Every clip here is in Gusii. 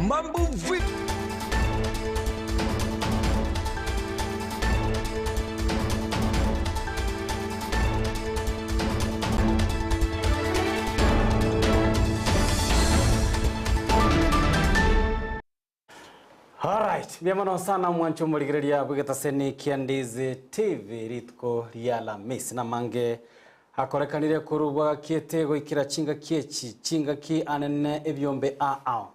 Mambo vipi? Alright, mbuya mono sana omwancho omorigereria bw'egetaseni kia Ndizi TV rituko ria Alhamisi namange akorekanire korwa bwagakiete goikera chingaki echi chingaki anene ebiombe ao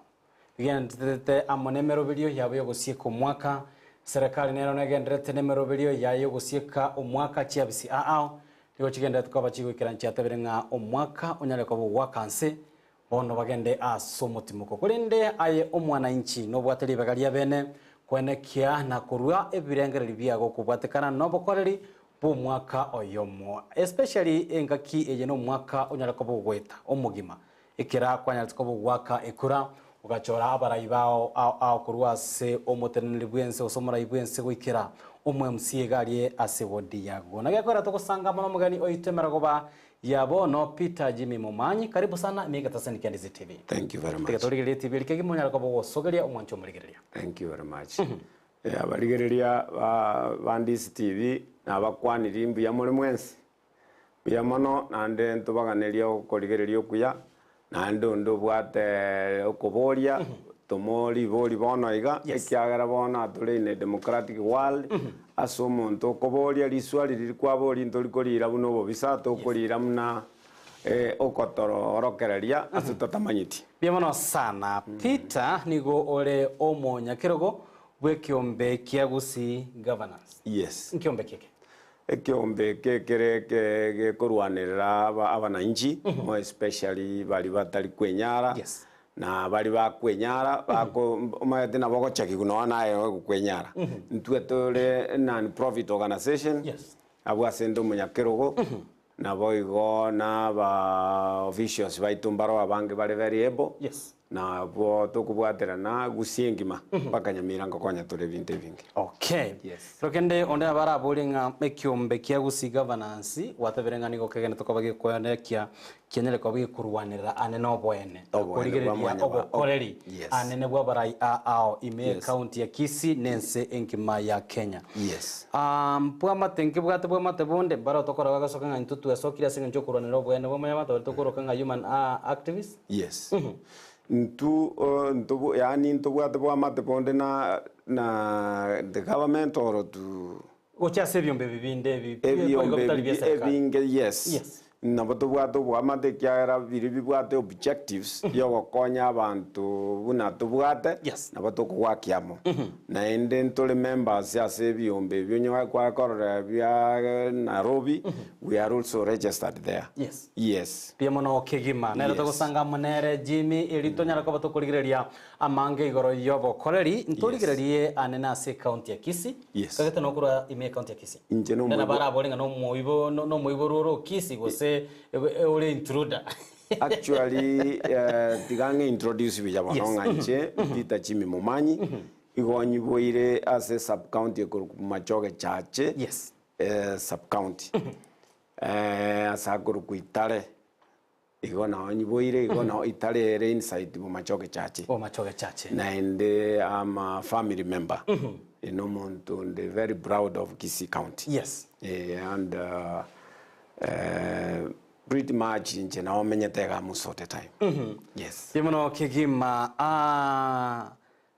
bigendererete amo nemeroberio yabo yogosieka omwaka Serikali nero negendererete nemeroberio yaye yogosieka omwaka chiabisi ao nigo chigendererete koba chigoikera nchiatebire ng'a omwaka onyare koba ogwaka nse Bono bagende ase omotimoko. Korende aye omwananchi nobwate ribaga riabene kwenekia na korua ebirengererio biago kobwatekana nobokoreri bw'omwaka oyomo. Especially engaki eye nomwaka onyare koba ogoeta omogima ekera kwanyarete koba ogwaka ekura ogachora abarai bao ao ao korwa ase omoteneneri bwense gose omorai bwense goikera omo MCA iga arie ase ward yago. Naki ekogera togosanga amo nomogeni oito emerogoba Ya bono Peter Jimmy Momanyi, karibu sana ime egetaseni kia Ndizi TV. Thank you very much. Tiga torigererie TV eri kegima onyare koba ogosogeria omwancho omorigereria. Thank you very much. Eh, abarigereria ba ba Ndizi TV nabakwaniri mbuya more mwensi. Mbuya mono naende ntobaganerie okorigereria okuya, naende onde obwate okoboria, toma ribori bono iga, Yes. ekiagera bono atore in a democratic world, Ase omonto okoboria riswali riria kwaboria ntori koriira buna obobisa, tokoriira buna ogotororokereria ase totamanyeti. Mbuya mono sana. Peter nigo ore omonyakerogo bw'ekeombe kia Gusii Governance. Yes. Nkeombe ki eke? Ekeombe eke kere gekorwanerera abananchi, more especially baria batari kwenyara, Yes. Na baria bakwenyara, bako omanyete nabo ogochakigwa nonya naye ogokwenyara. Intwe tore non profit organisation, Yes. abwo ase inde omonyakerogo, naboigo na aba officials baito mbaro abange bare very able, Yes. nabwo tokobwaterana gusii engima mpaka Nyamira ngokonya tore ebinto ebinge. Okay. Yes. Kero kende onde nabo araborie ng'a ekiombe kia Gusii Governance gwatebire ng'a nigo kegenete koba gekoenekia Kianyare koba gekorwanerera ane noboene, na Oboene bwa korigereria mwanyaba- obokoreri Yes. anene bw'abarai aao ime Yes. y'ecounty ya Kisii na ense engima ya Kenya. Yes. Ah, mbwamate nkebwate bwamate bonde mbaro tokora bagasoka ng'a intwe twesokire ase eng'encho y'okorwanera oboene bwa mwanyabanto baria tokoroka ng'a human ah, activists. Yes. Ntu uh, ntobu yaani ntobwate bwamate bonde na na the government or to Gochia ase ebiombe ebi binde ebi boigo Ebiombe bitari ebi bia serikali. ebinge yes. Yes. Nabo tobwate oboamate ekiagera biria bibwate objectives yogokonya abanto buna tobwate Yes. nabo tokogwakia amo. Naende ntore members ase ebiombe ebio onye kwakorora bia Nairobi we are also registered there. Yes. Yes. Mbuya mono kegima. Nere Yes. togosanga amo nere Jimmy eri tonyare koba tokorigereria Amange igoro y'obokoreri ntorigererie anene ase ecounty ya Kisii. Yes. Kagete nokorwa ime ecounty ya Kisii. Inche Nde nomoibo- nabo arabore ng'a nomoibo no- nomoiborwa ore o Kisii gose e- ore intruder. Actually eh, tiga ng'e introduce buya bono Yes. ng'a inche Peter Jimmy Momanyi, igo nyiboire ase sub county ekorokwa Bomachoge Chache Yes. eh, sub county. Eh, ase akorokwa Itare. Igo nao nyiboire, igo nao itare ere inside Bomachoge Chache. Bomachoge Chache. Naende am a family member. Ine omonto onde very proud of Kisii County. Yes. Eh, and uh, eh, pretty much inche nao menyete iga most of the time. Yes. Mbuya mono kegima. Ah,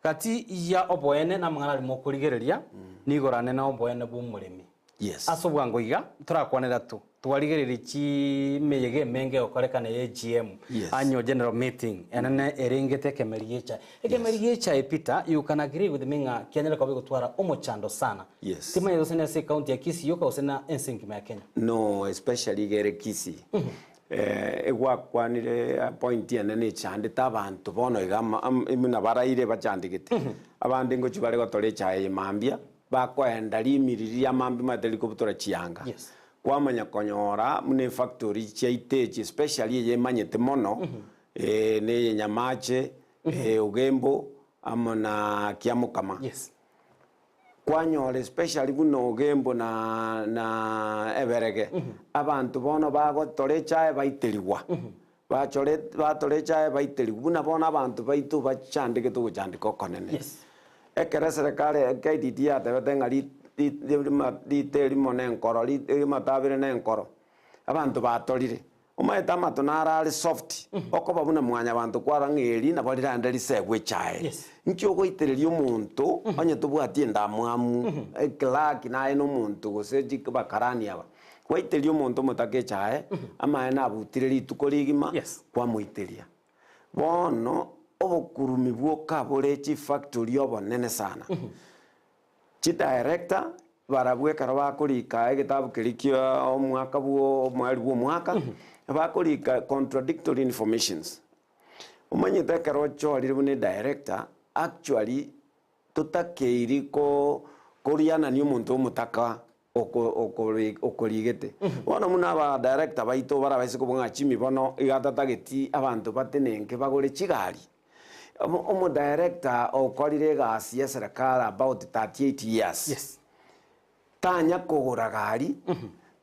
gati ya oboene na amang'ana aria mokorigereria, nigo orane na oboene bw'omoremi. Yes. Ase obwango iga, torakwanera tu, twarigereire chimeyega emenge egokorekana ya AGM, Yes. Annual General Meeting, enene erengete ekemeri gia echae. Ekemeri gia echae Peter, you can agree with me ng'a kianyare koba egotwara omochando sana. Yes. Timanyeti gose nase ecounty ya Kisii yoka gose na ense engima ya Kenya. No, especially iga ere Kisii. Eh, egwakwanire point enene echandete abanto bono iga ama- am- buna baraire bachandegete. Abande ngochia bare gotora echae eye mambia, Bakoenda riimiri riria mambia omanyete rikobutora chianga. Yes. Kwamanya konyora buna efactory chiaito echi especially eye emanyete mono eh, na eye Nyamache, eh, Ogembo amo na Kiamokama. Yes. Kwanyora especially buna Ogembo na na Eberege, abanto bono bagotora echae baiterigwa. Bachore batore echaye baiterigwe buna bono abanto baito bachandegete ogochandeka okonene. Yes. Ekero eserekari ya KDD yatebete ng'a ri- ri- rima rite erimo na enkoro ri rimato abere na enkoro, abanto batorire. Omanyete amato naro are soft, okoba buna mwanyabanto kwarora ng'a eri nabo rirande risegwe echaye. Yes. Nki ogoitereria omonto onye tobwati endamwamu, eclerk naye na omonto gose chik bakarani aba. Gwaiteria omonto omotaka echae, amaene abutire rituko rigima, Yes. kwamoiteria. Bono obokurumi bwoka bore chifactory obonene sana. Chidirector barabwo ekero bakorika egetabu keria kia omwaka bwo omoerio bwa omwaka, bakorika contradictory informations. Omanyete ekero ochorire buna edirector, actually totakeiri ko korianania omonto omotaka okorigete. Bono buna aba director baito barabaise kobua ng'a Jimmy bono iga atatageti abanto batenenke bagore chigari. Omo director okorire egasi ya eserekari about 38 years. Yes. Tanya kogora gari,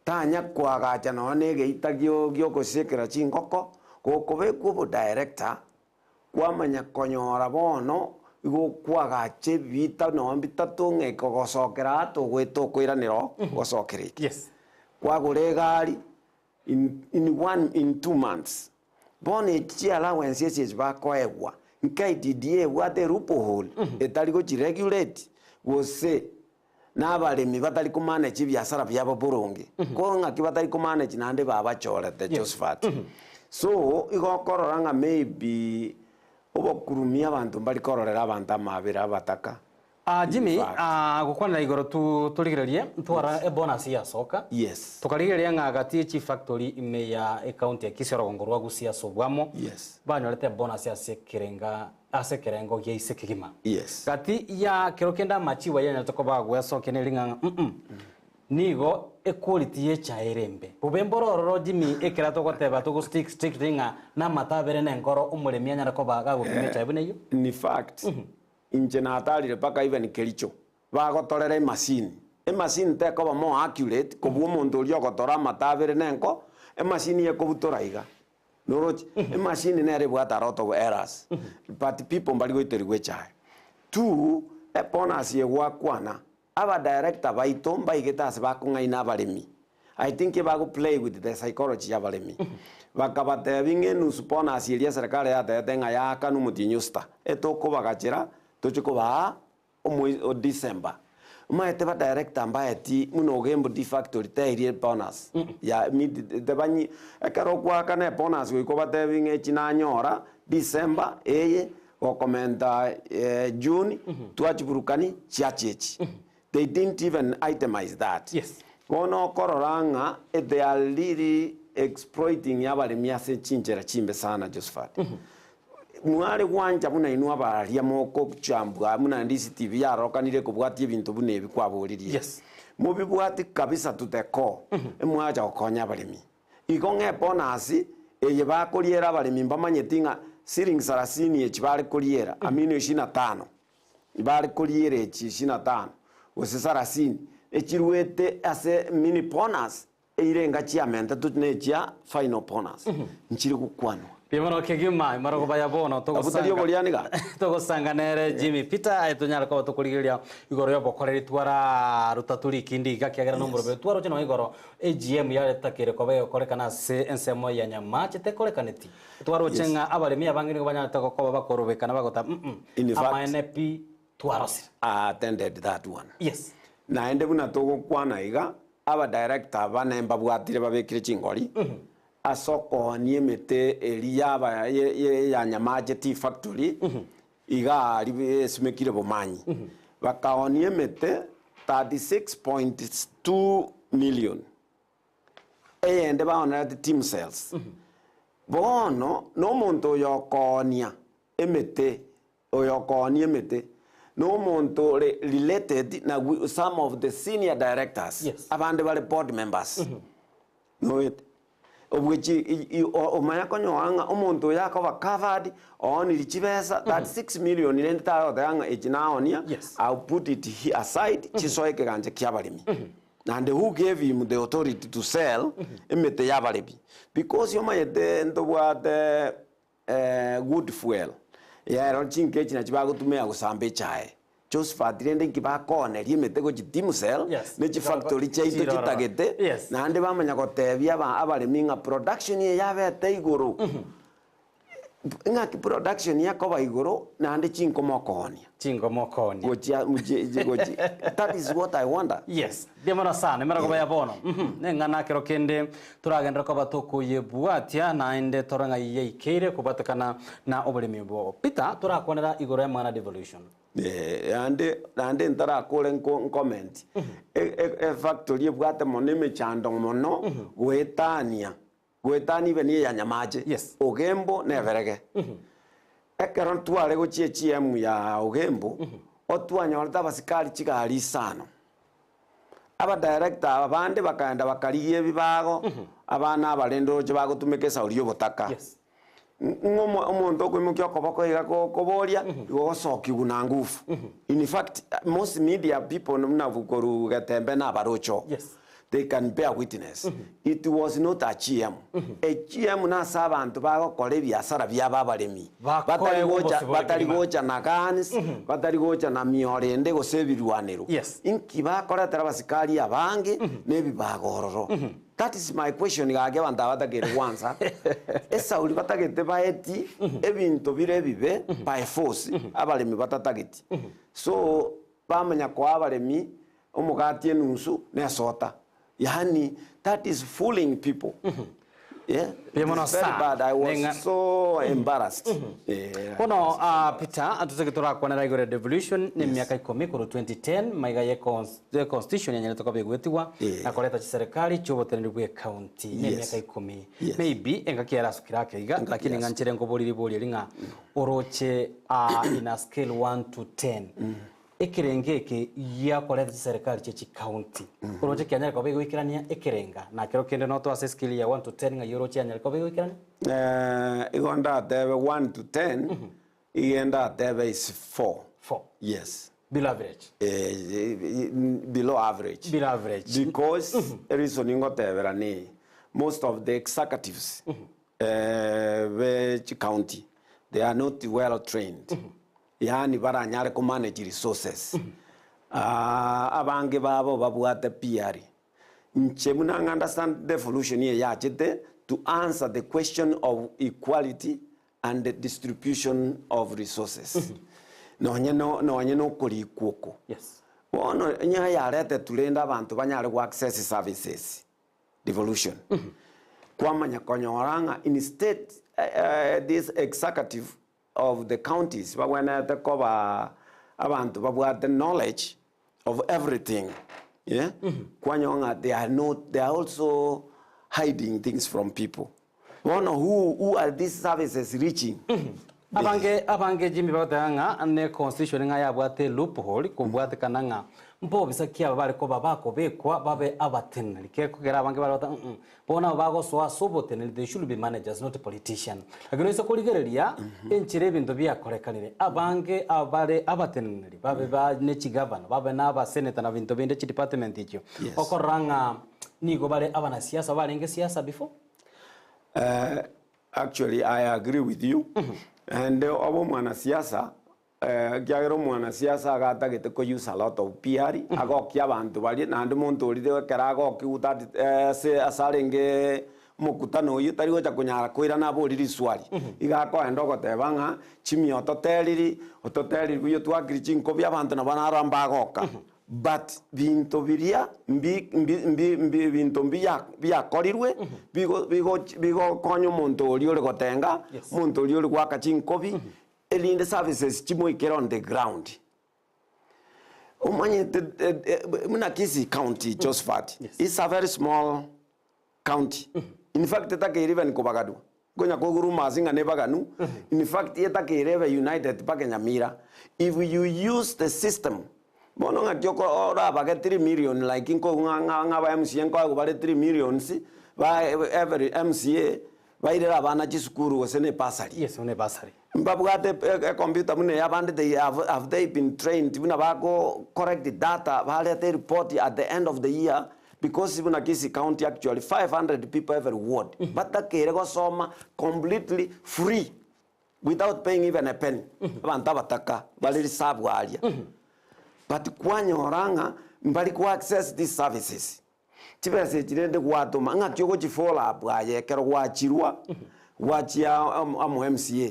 tanya koagacha nonya na egeita gio giogosiekera chingoko, gokobekwa obo director, Kwamanya konyora bono igo okwagacha ebiita nonya bitato ng'a ekogosokera aa togoeta okoiranera oo gosokera eke. Yes. Kwagora egari in in one in 2 months. Bono echi chi allowance echi echi bakoegwa, KTDA ebwate loophole etari gochi regulate gose na abaremi batari komanage ebiasara biabo boronge, ko ng'aki batari komanage naende babachorete Josephat. So, igo okorora ng'a maybe obokurumi abanto mbari kororera abanto amabera abataka. Ah, Jimmy, In fact. ah, gokwanera igoro tu torigererie ntwara ebonus yasoka. Yes. Tukarigereria ng'a gati ye chifactory ime ya ecounty ya Kisii orogongo rwa Gusii ase obwamo Yes. banyorete ebonus ase ekerenga ase ekerengo gia ise kegima. Yes. Gati ya kero kende amachiwa yanyarete koba gwesokia neri ng'a mm nigo equality y'echae ere embe. Bobe mboro ororo Jimmy ekera togoteba togo stick strictly ng'a namato abere na enkoro omoremi anyare koba gagopima echae buna eyio. In fact, inche natarire mpaka even Kericho, bagotorera emachine. Emachine tekoba more accurate kobua omonto oria ogotora amato abere na enko, emachine ekobutora iga. Noroche? Emachine nere ebwate a lot of errors, but people mbari goiterigwa echae. Two, ebonus egwakwana, aba director baito mbaigete ase bakong'aina abaremi. I think ebago play with the psychology ya abaremi. Bakabatebi ng'a enusu bonus eria eserekari yatebete ng'a yaakanwa omotienyi osita, etokobagachera toche kobaa omoi o December. Omanyete ba director mbaeti buna Ogembo Tea Factory teirie ebonus ya mid tebanyi ekero ogoakana ebonus goika obatebi ng'a echi nanyora December eye gokomenta June twachiburukani chiacha echi. They didn't even itemize that. Yes. Bono okorora ng'a they are really exploiting abaremi ase chinchera chimbe sana Josephat. Mware gwancha buna inwe abaria mokochambwa buna DCTV yarokanire kobwatia ebinto buna ebi kwaboririe. Yes. Mobibwati kabisa to the core, emwacha gokonya abaremi. Igo ng'a ebonus eye bakoriera abaremi mbamanyeti ng'a siringi sarasini echi bare koriera, amini ishirini na tano, bare koriera echi ishirini na tano, gose sarasini, echiruete ase mini bonus, eire enga chiamentete na echia final bonus, nchire gokwanwa. Bimono kegima imaro baya bono Abwo tari oboriani ga? togosanga nere Jimmy Peter aye tonyare koba tokorigereria igoro y'obokoreri twara rutatu rikindi iga kiagera nomorobe twaroche no igoro AGM yaretakire koba egokorekana ase ensemo ya Nyamache tekorekaneti twaroche ng'a abaremi abange nigo banyarete gokoba bakorobekana bagota In fact- amaene pi twarosire. I attended that one. Yes. Naende buna togokwana iga, aba director bane mbabwatire babekire chingori, ase okoonia emete eria yaba ya Nyamache Tea Factory, iga aria esimekire Bomanyi. Bakaoonia emete 36.2 million, eyende baonerete team sales. Bono, na omonto oyo okoonia emete, oyo okoonia emete, na omonto ore related na some of the senior directors, abande bare board members. Noete? Obwechi omanya konyoa ng'a omonto oyo akoba covered, ooniri chibesa 36 million rende tagoteba ng'a echi naonia, Yes. I'll put it aside, chisoe ekegancha kia abaremi. Naende who gave him the authority to sell emete y'abarebi? Because omanyete ntobwate good fuel, ero chinka echi nachi bagotumia gosamba echae. Josephat rende inki bakooneria emete gochia Timsel, Yes. ne chifactory chiaito Chiroro. chitagete, Yes. naende bamanya gotebia aba abaremi ng'a production eye yabete igoro. Ng'aki production yakoba igoro naende chinkoma okoonia. Chinkoma okoonia. Gochia gochia gochia that is what I wonder. Yes, mbuya mono sana, emerogoba ya bono. Mhm, neng'ana kero kende toragenderere koba tokoyebwatia naende tore ng'ai yaikeire kobwatekana na oboremi obo. Peter, torakwanera igoro y'amang'ana devolution. Eh, naende naende ntarakore nko ncomment, e- e- efactory ebwate mono emechando mono goetania goetania even eya Nyamache, Yes. Ogembo na Eberege. Ekero tware gochia eGM ya Ogembo, otwanyorete abasikari chigari isano. Abadirector aba bande bakaenda bakarigia ebibago, abana abarende oroche bagotumeka esauri y'obotaka. Yes. Ng'a omo- omonto okoimokia okoboko iga ko- koboria, igo ogosokiwa na nguvu. In fact, most media people buna korwa Getembe na abarocho, Yes. they can bear witness. It was not a GM. A GM nase abanto bagokora ebiasara biabo abaremi. Bakoegwa Batari gocha obosibore batari kegima. gocha na guns, batari gocha na mioro ende gose ebirwanero. Yes. Inki bakoretera abasikari abange na ebibago ororo. That is my question gaki abanto aba batakeire gwansa. Esauri batagete baeti ebinto bire ebibe by force abaremi batatageti. So bamanya koa abaremi omogati enusu na esota. Yaani that is fooling people. Yeah, Mbuya mono it's very sana. bad. I Ning'a- was so embarrassed. Yeah. Bono ah, Peter atoteke torakwanera igoro ya devolution ne emiaka ikomi korwa 2010 maiga ye cons- ye constitution yanyarete koba egwetigwa Yeah. na koreta chiserikali chioboteneneri bwa ecounty ne Yes. emiaka ikomi Yes. maybe engaki yarasukire ake iga Engaki lakini yarasukire. ng'anchere nkoboria ribori eri ng'a oroche ah, in a scale 1 to 10 Ekerengo eke giakoreta chiserikali chie chicounty. Oroche kianyare koba egoikerania ekerenga, na kero kende notoe ase escale ya 1 to 10 ng'ai oroche yanyare koba egoikerania? Eh, igo ndatebe 1 to 10, iga ndatebe is 4. 4. Yes. Below average. Eh, below average. Below average. Because reason ngotebera ni most of the executives eh, be chicounty they are not well trained. Yaani baranyare ko manage resources. Ah, abange babo babwate PR. Inche buna ng'a understand devolution eye yachete to answer the question of equality and the distribution of resources. Nonye no nonye na okorikwa oko. Yes. Bono onye yaretetwe rende abanto banyare go access services. devolution. Kwamanya konyora ng'a instead this executive of the counties bagwenerete koba abanto babwate knowledge of everything yeah? Kwanyora ng'a they are not, they are also hiding things from people. Bono who, who are these services reaching? Abange abange Jimmy bagoteba ng'a ne constitution ng'a yabwate loophole kobwatekana ng'a mbobisa ki aba bare koba bakobekwa babe abateneneri gekogera abange bare goteba mm bono abo bagosoa ase oboteneneri they should be managers not politician. Lakini oise korigereria enchera ebinto biakorekanire abange abare abateneneri babe ba ne chigavana babe na abaseneta na binto binde chidepartment echio Yes. okorora ng'a nigo bare abanasiasa barenge siasa before. Eh, actually I agree with you and obe omwanasiasa ekiagera omwanasiasa iga atagete ko use a lot of PR agokia abanto baria naende omonto oria ekero agokiwa that ase ase arenge omokutano oyio tari gocha konyara koirana abori riswali. Iga akoenda ogoteba ng'a chimia ototeriri ototeriri buya otwakire chinkobi abanto nabo naro mbagoka. But binto biria mbi mbi mbi mbi binto mbiya biakorirwe bigo bigochi bigokonya omonto oria ore gotenga, Yes. omonto oria ore goaka chinkobi, erinde services chimoikere on the ground. Omanyete buna Kisii County, Josephat, Yes. is a very small county. In fact etakeire even kobaganwa, nkonya koigwa rumours ng'a nebaganu, in fact etakeire ebe united mpaka Nyamira. If you use the system, bono ng'aki oko orabage 3 million like nkoigwa ng'a ng'a aba MCA nkoegwa bare 3 millions, ba every MCA bairere abana chisukuru gose ne bursary. Yes, ne bursary. Mbabwate ecomputer buna eye abande they have have they been trained buna bago correct data barete ereport at the end of the year because buna Kisii county actually 500 people every ward batakeire gosoma completely free without paying even a penny abanto abataka bare risabu aria but kwanyora ng'a mbari ko access these services. Chibesa echi rende gwatoma, ng'aki ogochi follow up aye ekero gwachirwa, gwachia amo MCA,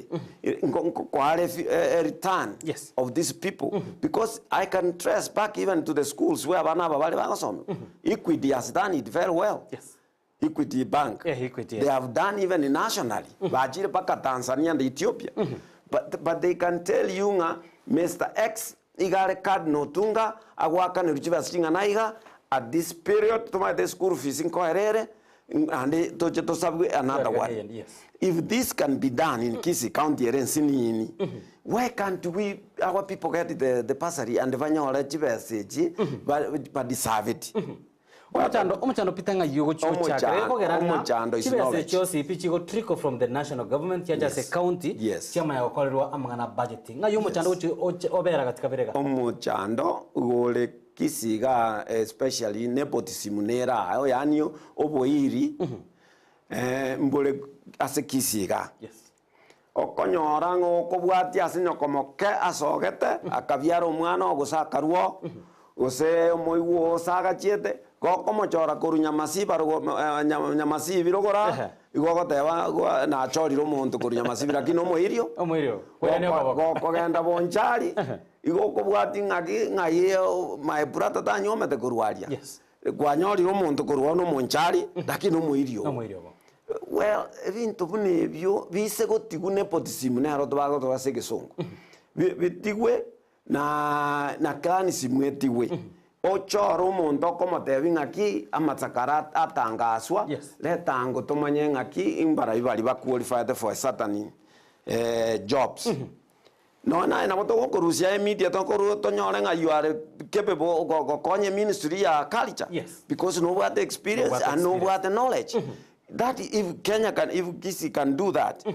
nkoare a return Yes. of these people because I can trace back even to the schools where abana aba bare bagosoma. Equity has done it very well. Yes. Equity Bank. Yeah, Equity, yes. They have done even nationally. Bachire mpaka Tanzania and Ethiopia. But they can tell you ng'a Mister X Iga are Cardinal Otunga agoakanerwa chibesa ching'ana iga at this period tomaete eschool fees nkoera ere naende toche tosabwe another one. Yes. If this can be done in Kisii county ere nsinini why can't we our people get the, the bursary and banyore chibesa echi ba, ba deserve it. Omochando omochando Peter ng'ai ogochia gochakera Omocha- ekogera ng'a omochando is chibesa knowledge. echio sipi chigo trickle from the national government chiacha ase Yes. county Yes. chiamanya gokorerwa amang'ana a budgeting. Ng'ai omochando Yes. gochia oche obera gati kabere iga? Omochando igo ore Kisii igaa especially nepotism nere aa yaani oboiri mbore ase Kisii igaa. Yes. Okonyora ng'a okobwatia ase nyoko moke asogete, akabiara omwana oo gose akarua oo, gose omoigwa oo ase agachiete, gokomochora korwa nyamasiba rogo nyamasibi rogoro aa, igo ogoteba gwa nachorire omonto korwa nyamasibi lakini omoirio, Omoirio, kwerania okoboko. gokogenda bonchari, igo okobwatia ng'aki ng'ai my brother tanyuomete korwa aria, Yes. kwanyorire omonto korwa oo na omonchari, lakini omoirio oo. Omoirio obo. Well, ebinto buna ebio bise gotigwa nepotism nero tobagotoa ase egesongo. Bi- Bitigwe na na clanism etigwe. Ochore omonto okomotebi ng'aki amatsakara atangaswa, Yes. reta ango tomanye ng'aki mbarai baria ba qualified for a certain jobs. Nonya naye nabo togokorusia emedia tokoru tonyore ng'a you are capable go gokonya eministry ya culture Yes. because nobwate experience Nobwate and experience. nobwate knowledge. That if Kenya can, if Kisii can do that,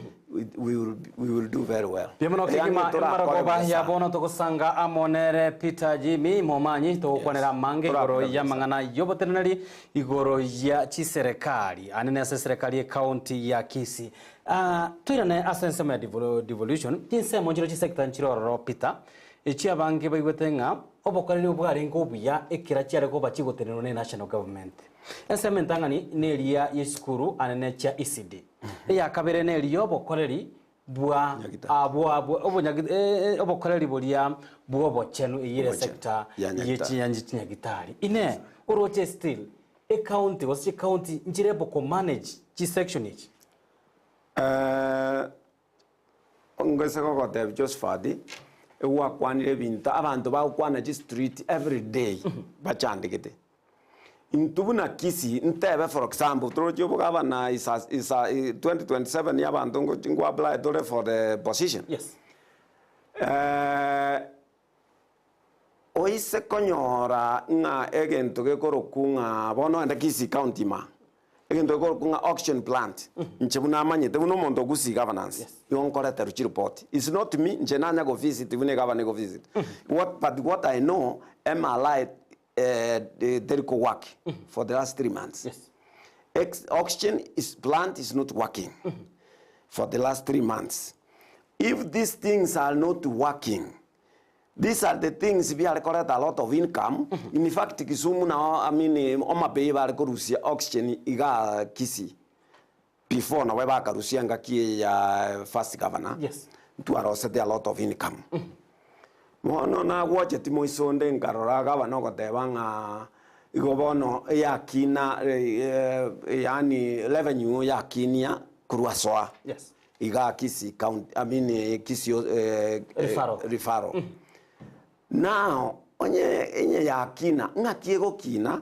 we will do very well. Mbuya mono Yaani kegima torakore emarogoba busa. ya bono togosanga amo nere Peter Jimmy Momanyi togokwanera Yes. amange igoro Torakore ya busa. amang'ana y'oboteneneri igoro ya chiserekari anene ase eserekari y'ecounty ya Kisii. Ah, toirane ase ensemo ya devolution, chinsemo nchire chisector nchire ororo Peter, echio abange baigwete ng'a obokoreri obwarenge obuya ekera chiare koba chigotenenwa ne national government. Ensemo entang'ani neria ye chisukuru anene chia ECD. Eya kabere neria yobokoreri bwa Nyagitari. ah, bwa bwa obonyagi obokoreri boria bw'obochenu eyio ere Obochenu, sector ya ye Nyagitari. chinya chinyagitari. Inee, oroche still ecounty gose chicounty nchire bokomanage chisection echi? Eh, ngose gogotebia Josephat, egwakwanire ebinto abanto bagokwana chistreet every day bachandegete. Intwe buna Kisii, ntebe for example, toroche obogabana is a is a 2027 ya abanto ngochi ngo apply tore for the position. Yes. Eh, Oise konyora ng'a egento gekorokwa ng'a bono ende Kisii County ima, egento gekorokwa ng'a auction plant, inche buna amanyete buna omonto o Gusii governance, igo nkoreterwa chiripoti. It's not me, inche nanya go visit buna egavana ego visit. What, but what I know, MRI teri ko work for the last 3 months. Ex, auction is, plant is not working for the last 3 months. If these things are not working, These are the things biare koreta a lot of income, in fact Kisumu nao I mean Homa Bay bare korusia oxygen igaa Kisii before nabo bakarusia engaki eye ya first governor, Yes. ntwarosete a lot of income. Bono nagwocheti moiso onde nkarora gavana ogoteba ng'a igo bono eyakina yaani revenue yakinia korwa asoa. Yes. Igaa Kisii county, I mean Kisii Referral. referral. Now onye enye yakina, ng'aki egokina,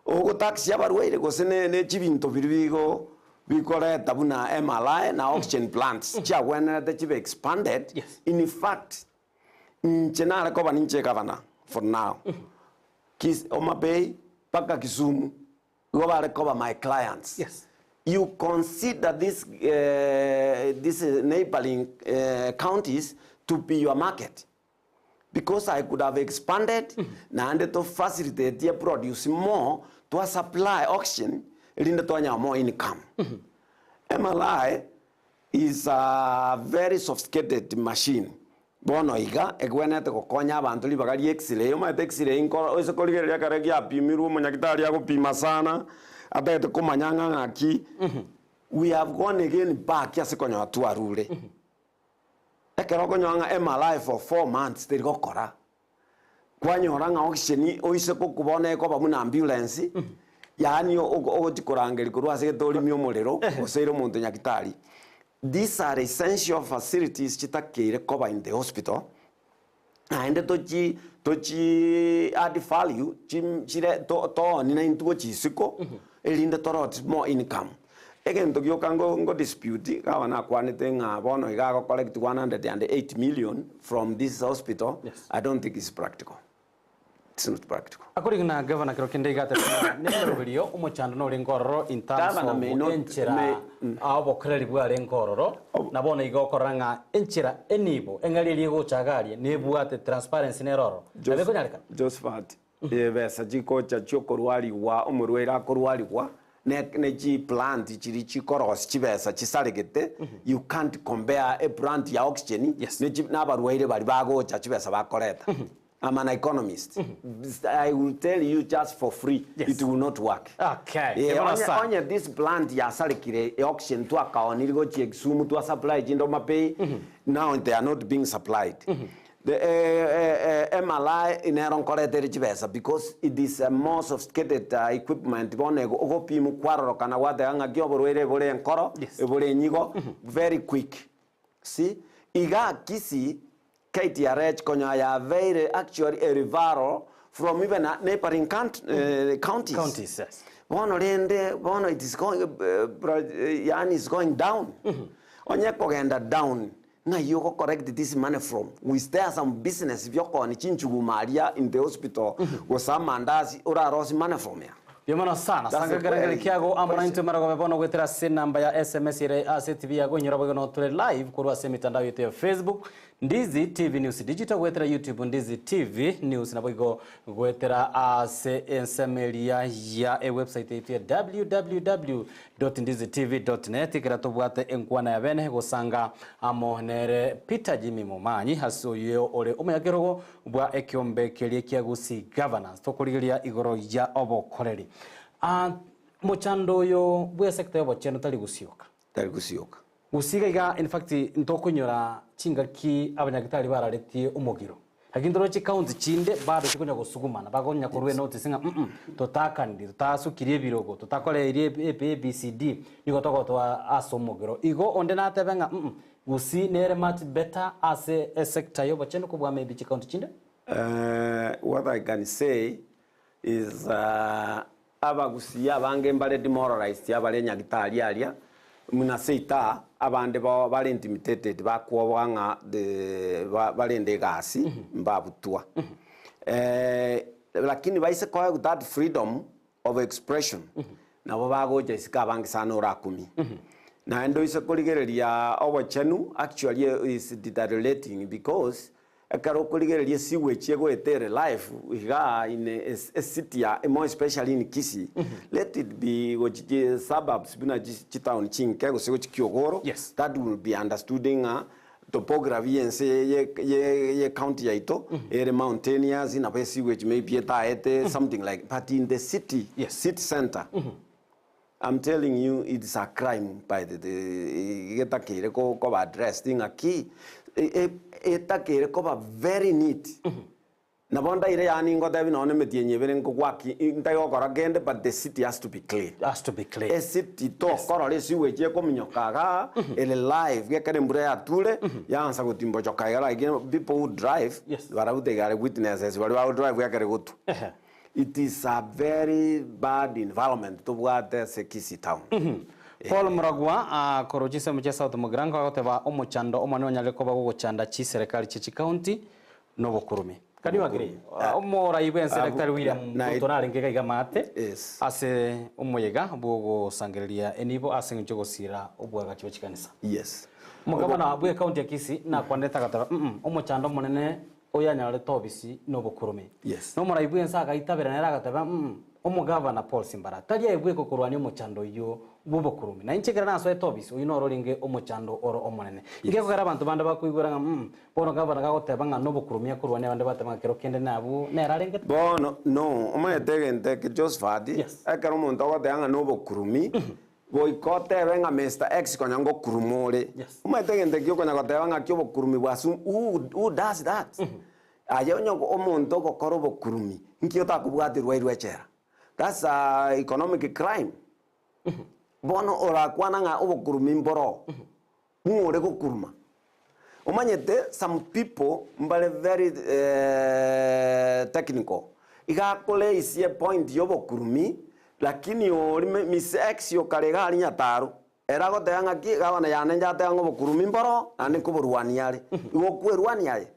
ogotaxi abarwaire gose ne ne chibinto biria bigo bikoreta buna MRI na oxygen plants chiagwenerete chibe expanded. Yes. In fact, inche nare koba ninche governor for now. Kis Homa Bay mpaka Kisumu, igo bare koba my clients. Yes. You consider this this neighboring counties to be your market because I could have expanded naende to facilitate produce more twa supply oxygen erinde twanyora more income. MRI is a very sophisticated machine Bono iga, egwenerete gokonya abanto ribaga ria X-ray. Omanyete X-ray nkoro oise korigereria ekero giapimirwe omonyagitari agopima sana, atagete komanya ng'a ng'aki, we have gone again back ase konyora twarure. Ekero okonyora ng'a MRI for 4 months teri gokora, kwanyora ng'a oxygen oise kokwa bono ekoba buna ambulance, yaani ogochi korangeria korwa ase gete orimie omorero, gose ire omonto nyagitari. These are essential facilities chitakeire koba in the hospital, naende tochi tochi add value chi chire to tooni na intwe gochia isiko, erinde torot more income. Egento gioka ngo ngo dispute, gava nakwanete ng'a bono iga ago collect 108 million from this hospital, Yes. I don't think it's practical. It's not practical. Akorigina gavana kero kende iga atebete ng'a nemeroberio omochando norenge ororo in terms Gavana of may not- enchera may- obokoreri bwarenge ororo, na bono iga okorora ng'a enchera enibo eng'ari eria egocha iga aria nebwate transparency nere ororo. Nabo ekonyarekana? Josephat, ebesa chikocha chiokorwarigwa omorwaire akorwarigwa ne ne chiplant chiria chikorosia chibesa chisaregete, you can't compare a plant ya oxygen Yes. ne chi na abarwaire baria bagocha chibesa bakoreta. I'm an economist. I will tell you just for free, Yes. it will not work. Okay, Yeah, ebono onye, sana. onye this plant yasarekire e oxygen twakaoniri gochia Kisumu twa supply chinde Homa Bay, now they are not being supplied. The MRI nero nkoreta ere chibesa because it is a more sophisticated equipment bono ego ogopimwa kwarorokana gwateba ng'aki oborwaire bore enkoro, Yes. ebore enyigo, very quick. See, iga Kisii KTRH konya yabeire actually a referral from even a neighboring counties. Counties, yes. Bono rende bono it is going yaani is going down. Onye kogenda down ng'ai ogo collect this money from? Is there some business biokooni chinchuguma aria in the hospital gose amandasi orarosie money from here? Mbuya mono sana. That's Sanga a ekerengerio very kiago amo question. naintwe marogobe bono goetera ase enamba ya SMS ere ase etibi yago inyora boigo notore live korwa ase emitandao yaito ya Facebook Ndizi TV News Digital goetera YouTube Ndizi TV News naboigo goetera ase ensemo eria ya ewebsite yaito ya www.ndizitv.net ekero tobwate enkwana ya bene gosanga amo nere Peter Jimmy Momanyi ase oyo ore omonyakerogo bwa ekiombe keria kia Gusii Governance tokorigeria igoro ya obokoreri. Ah, mochando oyo bwa esector ya obochenu tari gosioka. Tari gosioka. Gusii iga iga in fact ntokonyora chingaki abanyagitari bararetie omogiro. Lakini toroche chicounty chinde bado chikonya gosugumana bakonya korwa enotice ng'a mm totakaniri totasukirie ebirogo totakoreirie ABCD nigo togotoa ase omogiro. Igo onde natebe ng'a mm Gusii nere much better ase esector ya obochenu kobua maybe chicounty chinde. What I can say is abagusii abange mbare demoralized abare nyagitari aria buna seita abande bao bare intimidated bakwoboa ng'a the barende egasi mbabutwa. Lakini baise koegwa that freedom of expression nabo bagocha isiko abange sana orakumie. Naende oise korigereria obochenu actually is deteriorating because ekero okorigereria esewage egoeta ere life igaa in a city ya more especially in Kisii, let it be gochi chi suburbs buna chitown chinke gose gochi Kiogoro, Yes. that will be understood ng'a topography ya ense ye ye ye county yaito ere mountainous nabo esewage maybe etaete something like but in the city, Yes. city center, I'm telling you it's a crime by the getakeire koba addressed ng'aki etakeire koba very neat. Nabo ndaire yaani ngotebi nonye emetienyi ebere nkogwaki ntagokora kende but the city has to be clean. Has to be clean. Ecity tokorora esewage ekominyoka igaa ere live gekero embura yature yaansa gotimbochoka iga like people who drive Yes. barabwo they are witnesses baria bagodrive gekero egotwa. Ehe. It is a very bad environment tobwate ase Kisii town. Paul Muragwa korwa chinsemo chia South Mugirango agoteba omochando omonene onyarire koba gogochanda chiserekari chie chicounty nobokurume. Can you agree? Omorai bwense Daktari William Ruto narenge iga iga maate Yes. ase omoyega bw'ogosangereria enibo ase eng'encho y'ogosiira obwagachi bwe chikanisa. Yes. Omogabana bwe county ya Kisii nakwanete agateba mm omochando omonene oyanyarete obisi nobokurume. Yes. Na omorai bwense agaitabera nere agateba mm omogabana Paul Simbara tari aye bweka okorwania omochando oyio bw'obokurume. Na inche ekero nasoete obisi oyio noro orenge omochando oro omonene. Nkekogera abanto bande bakoigwera ng'a mm bono gavana gagoteba ng'a nobokurume akorwania abande bateba ng'a kero kende nabwo nere arengete. Bono no omanyete egento eke Josephat, Yes. ekero omonto ogoteba ng'a nobokurumi, Goika otebe ng'a Mister X konya ngokuruma ore. Yes. Omanyete egento ekio okonya goteba ng'aki obokurumi bwa su who, who does that? Aye onye omonto ogokora obokurumi, nki otakobwaterwa airwe echela? That's a economic crime. Bono orakwana ng'a obokurumi mboroo, ng'o ore gokuruma? Omanyete some people mbare very technical, iga akoraise epoint ya obokurumi lakini oria Miss X okare iga aria nyataro, ere agoteba ng'aki gavana yane inche ateba ng'a obokurumi mboro naende nkoborwania are. Igo okwerwania aye,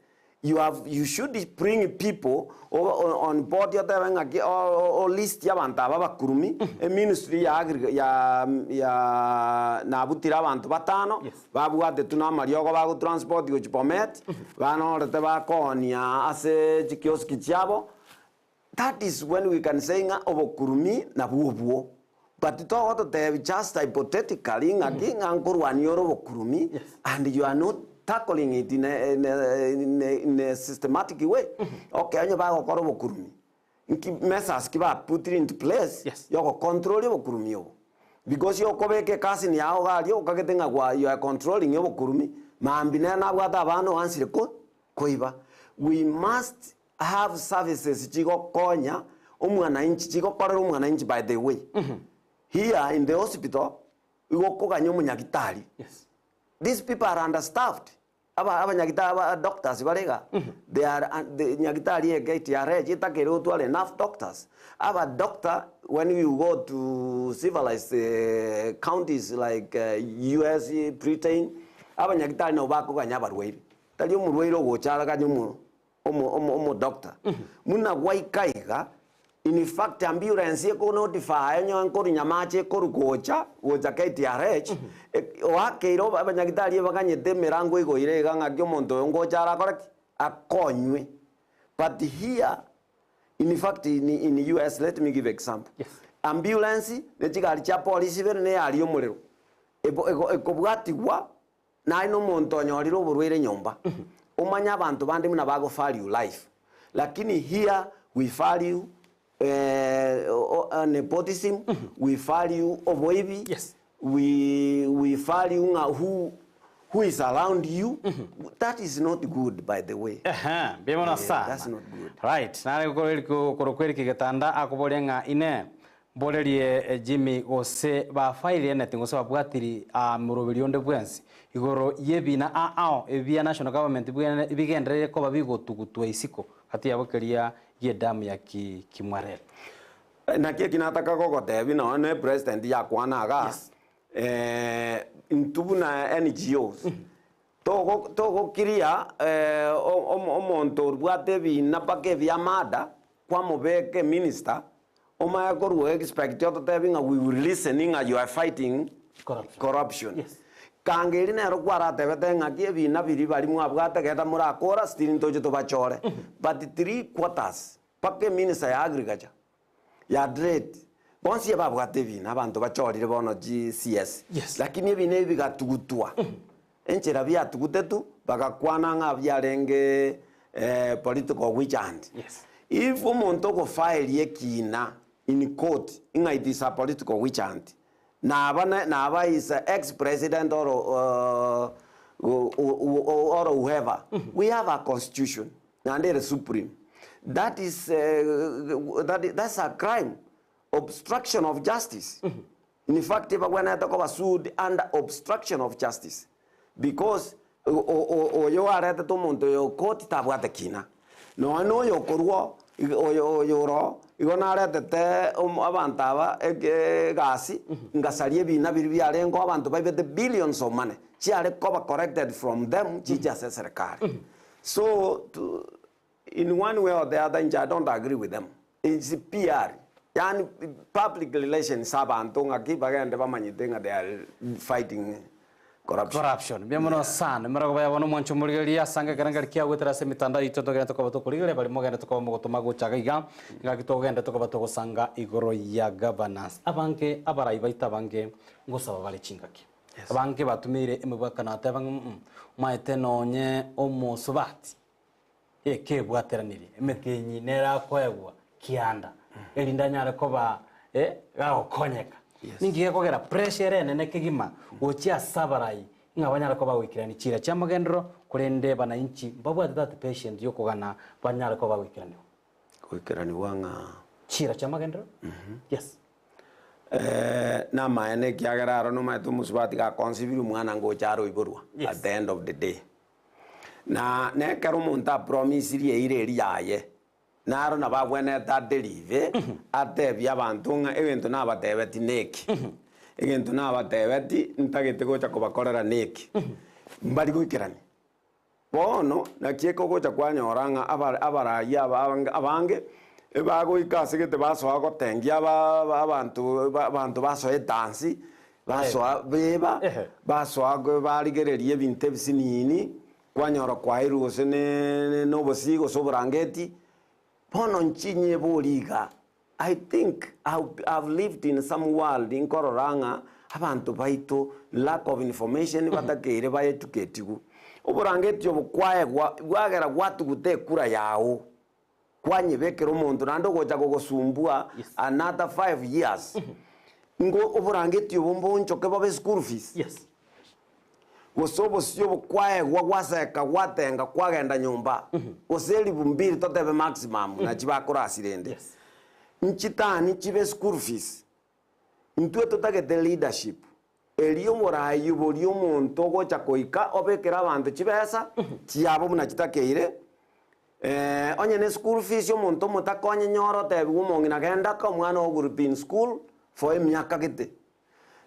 you have you should bring people on board otebe ng'aki o list abanto aba abakurumi, eministry ya agri ya ya nabutire abanto batano, Yes. babwatetwe na amariogo bagotransport gochia Bomet, banorete bakoonia ase chikioski chiabo, that is when we can say ng'a obokurumi nabwo obwo. But togototebia just hypothetically ng'aki ng'a nkorwania ore obokurumi Yes. and you are not tackling it in a, in a, in a, in a systematic way. Okay, onye bagokora obokurumi, nki measures ki ba put into place Yes. yogocontrol obokurumi obo? Because yokobeka ekasini yao iga aria okagete ng'a gwa you are controlling obokurumi, mambia nere nabwate abana oansire ko koiba. We must have services chigokonya omwananchi, chigokorera omwananchi by the way. Here in the hospital, igo okoganya omonyagitari. Yes. These people are understaffed. Aba abanyagitari aba doctors bare iga, they are un the nyagitari eke TRH etakere otware enough doctors. Aba doctor when you go to civilized counties like US, Britain, abanyagitari nabo bakoganya abarwaire. Tari omorwaire ogocha araganye omo omo omo omodoctor. Buna gwaika iga, in fact ambulance ekonotify onye nkorwa Nyamache ekorwa gocha, gocha KTRH, oakeire abanyagitari ebaganyete emerango igoire iga ng'aki omonto oyo ngocha arakore ki? Akonywe. But here, in fact in in US let me give example, Yes. ambulance ne chigari chia polisi ibere na eyari ya omorero, ebo ego ekobwatigwa Naye nomonto onyorire oborwaire nyomba, omanye abanto bande buna bago value life, lakini here we value nepotism, we value oboibi, Yes. we we value ng'a who who is around you, that is not good by the way. Ehe, mbuya mono Eh, sana. that's not good. Right, nare korokwa Eric Getanda akoboria ng'a inee, Mborerie Jimmy gose bafaire anything gose babwatiri moroberio onde bwensi igoro y'ebina ao ao ebia national government bigendereire koba bigotugutwa isiko gati yabo keria gi'edamu ya Kimwarer. Naki eki nataka gogotebia nonya ne president yakwana igaa, intwe buna NGOs, togo togokiria omonto orwate ebina mpaka ebiamada, kwamobeka eminister, Omanye korwa expect ototebi ng'a we will listen ng'a you are fighting Corruption. corruption. Yes. Kanga eri nero kwaratebete ng'aki ebina biria baria mwabwate genda morakora still ntoche tobachore. But 3 quarters mpaka eminister ya agriculture, ya trade, bonsi ebabwate ebina abanto bachorire bono chi CS. Yes. Lakini ebina ebi bigatugutwa, enchera biatugutetwe, bagakwana ng'a biarenge political witch hunt. Yes. If omonto ogofaeria ekina in court ng'a it is a political witch hunt, naba ne naba is a ex president or or whoever, we have a constitution naende ere supreme. That is that that's a crime, obstruction of justice. In fact ebagwenerete koba sued under obstruction of justice because oyo aretete omonto oyo court tabwate kina. Nonya na oyo okorwa oyo oyo oro igo naretete abanto aba egasi ngasaria ebina biria biarengeo abanto baibete billions of money chiare koba collected from them chiche ase eserekari. So to. In one way or the other inche I don't agree with them. It's PR, yaani public relations abanto ng'aki bagende bamanyete ng'a they are fighting corruption. Corruption. Mbuya mono sana. Emerogo ya bono omwancho omorigereria ase ange ekero nkeri kiagwetera ase emitandao yaito togende tokoba tokorigereria baria mogende tokoba mogotoma gocha iga iga ngaki togende tokoba togosanga igoro ya governance. Abange abarai baito abange ngosaba bare chingaki. Abange batumeire emebwekano ateba ng'a mm omaete nonye omosubati ekebwateranirie emetienyi nere akoegwa kianda erinde anyare koba eh gagokonyeka. Ninki gekogera pressure ere enene kegima gochia ase abarai ng'a banyare koba bagoikerania chiira chi'amagenderero korende bananchi mbabwate that patient yokogana banyare koba bagoikeranigwa. Goikeranigwa ng'a. Chiira chi'amagenderero? Yes. Namaene ekiagera aro nomaete omosubati gakonsibirie omwana ngocha aroiborwa at the end of the day. Na nekero omonto apromisirie eira eria yaye, naro nabo agwenerete adelive, atebie abanto ng'a egento nabatebeti neki, egento nabatebeti ntagete gocha kobakorera neki, mbari goikerania. Bono naki ekogocha kwanyora ng'a abarai aba abange ebagoika ase gete basoa gotengia abanto abanto basoa edansi, basoa beba, basoa barigereria ebinto ebisinini, kwanyora kwairwe gose na obosii gose oborangeti, bono nchinye bori iga. I think I've lived in some world nkorora ng'a abanto baito lack of information batakeire ba educatigwe. Oborangeti obo kwaegwa bwagera gwatuguta ekura yago, kwanyebekera omonto naende ogocha gogosumbua another 5 years. Ngo oborangeti obo mbonchoke bobe school fees? Gose obosio obo kwaegwa gwaseka gwatenga kwagenda nyomba, gose elifu mbili totebe maximum nachi bakorasi rende. Nchitani chibe school fees. Intwe totagete leadership eria omoraai boria omonto ogocha koika obekere abanto chibesa chiabo buna chitakeire, onye ne school fees omonto omotakonye nyore otebiwe omong'ina genda aka omwana oo will be in school for emiaka gete.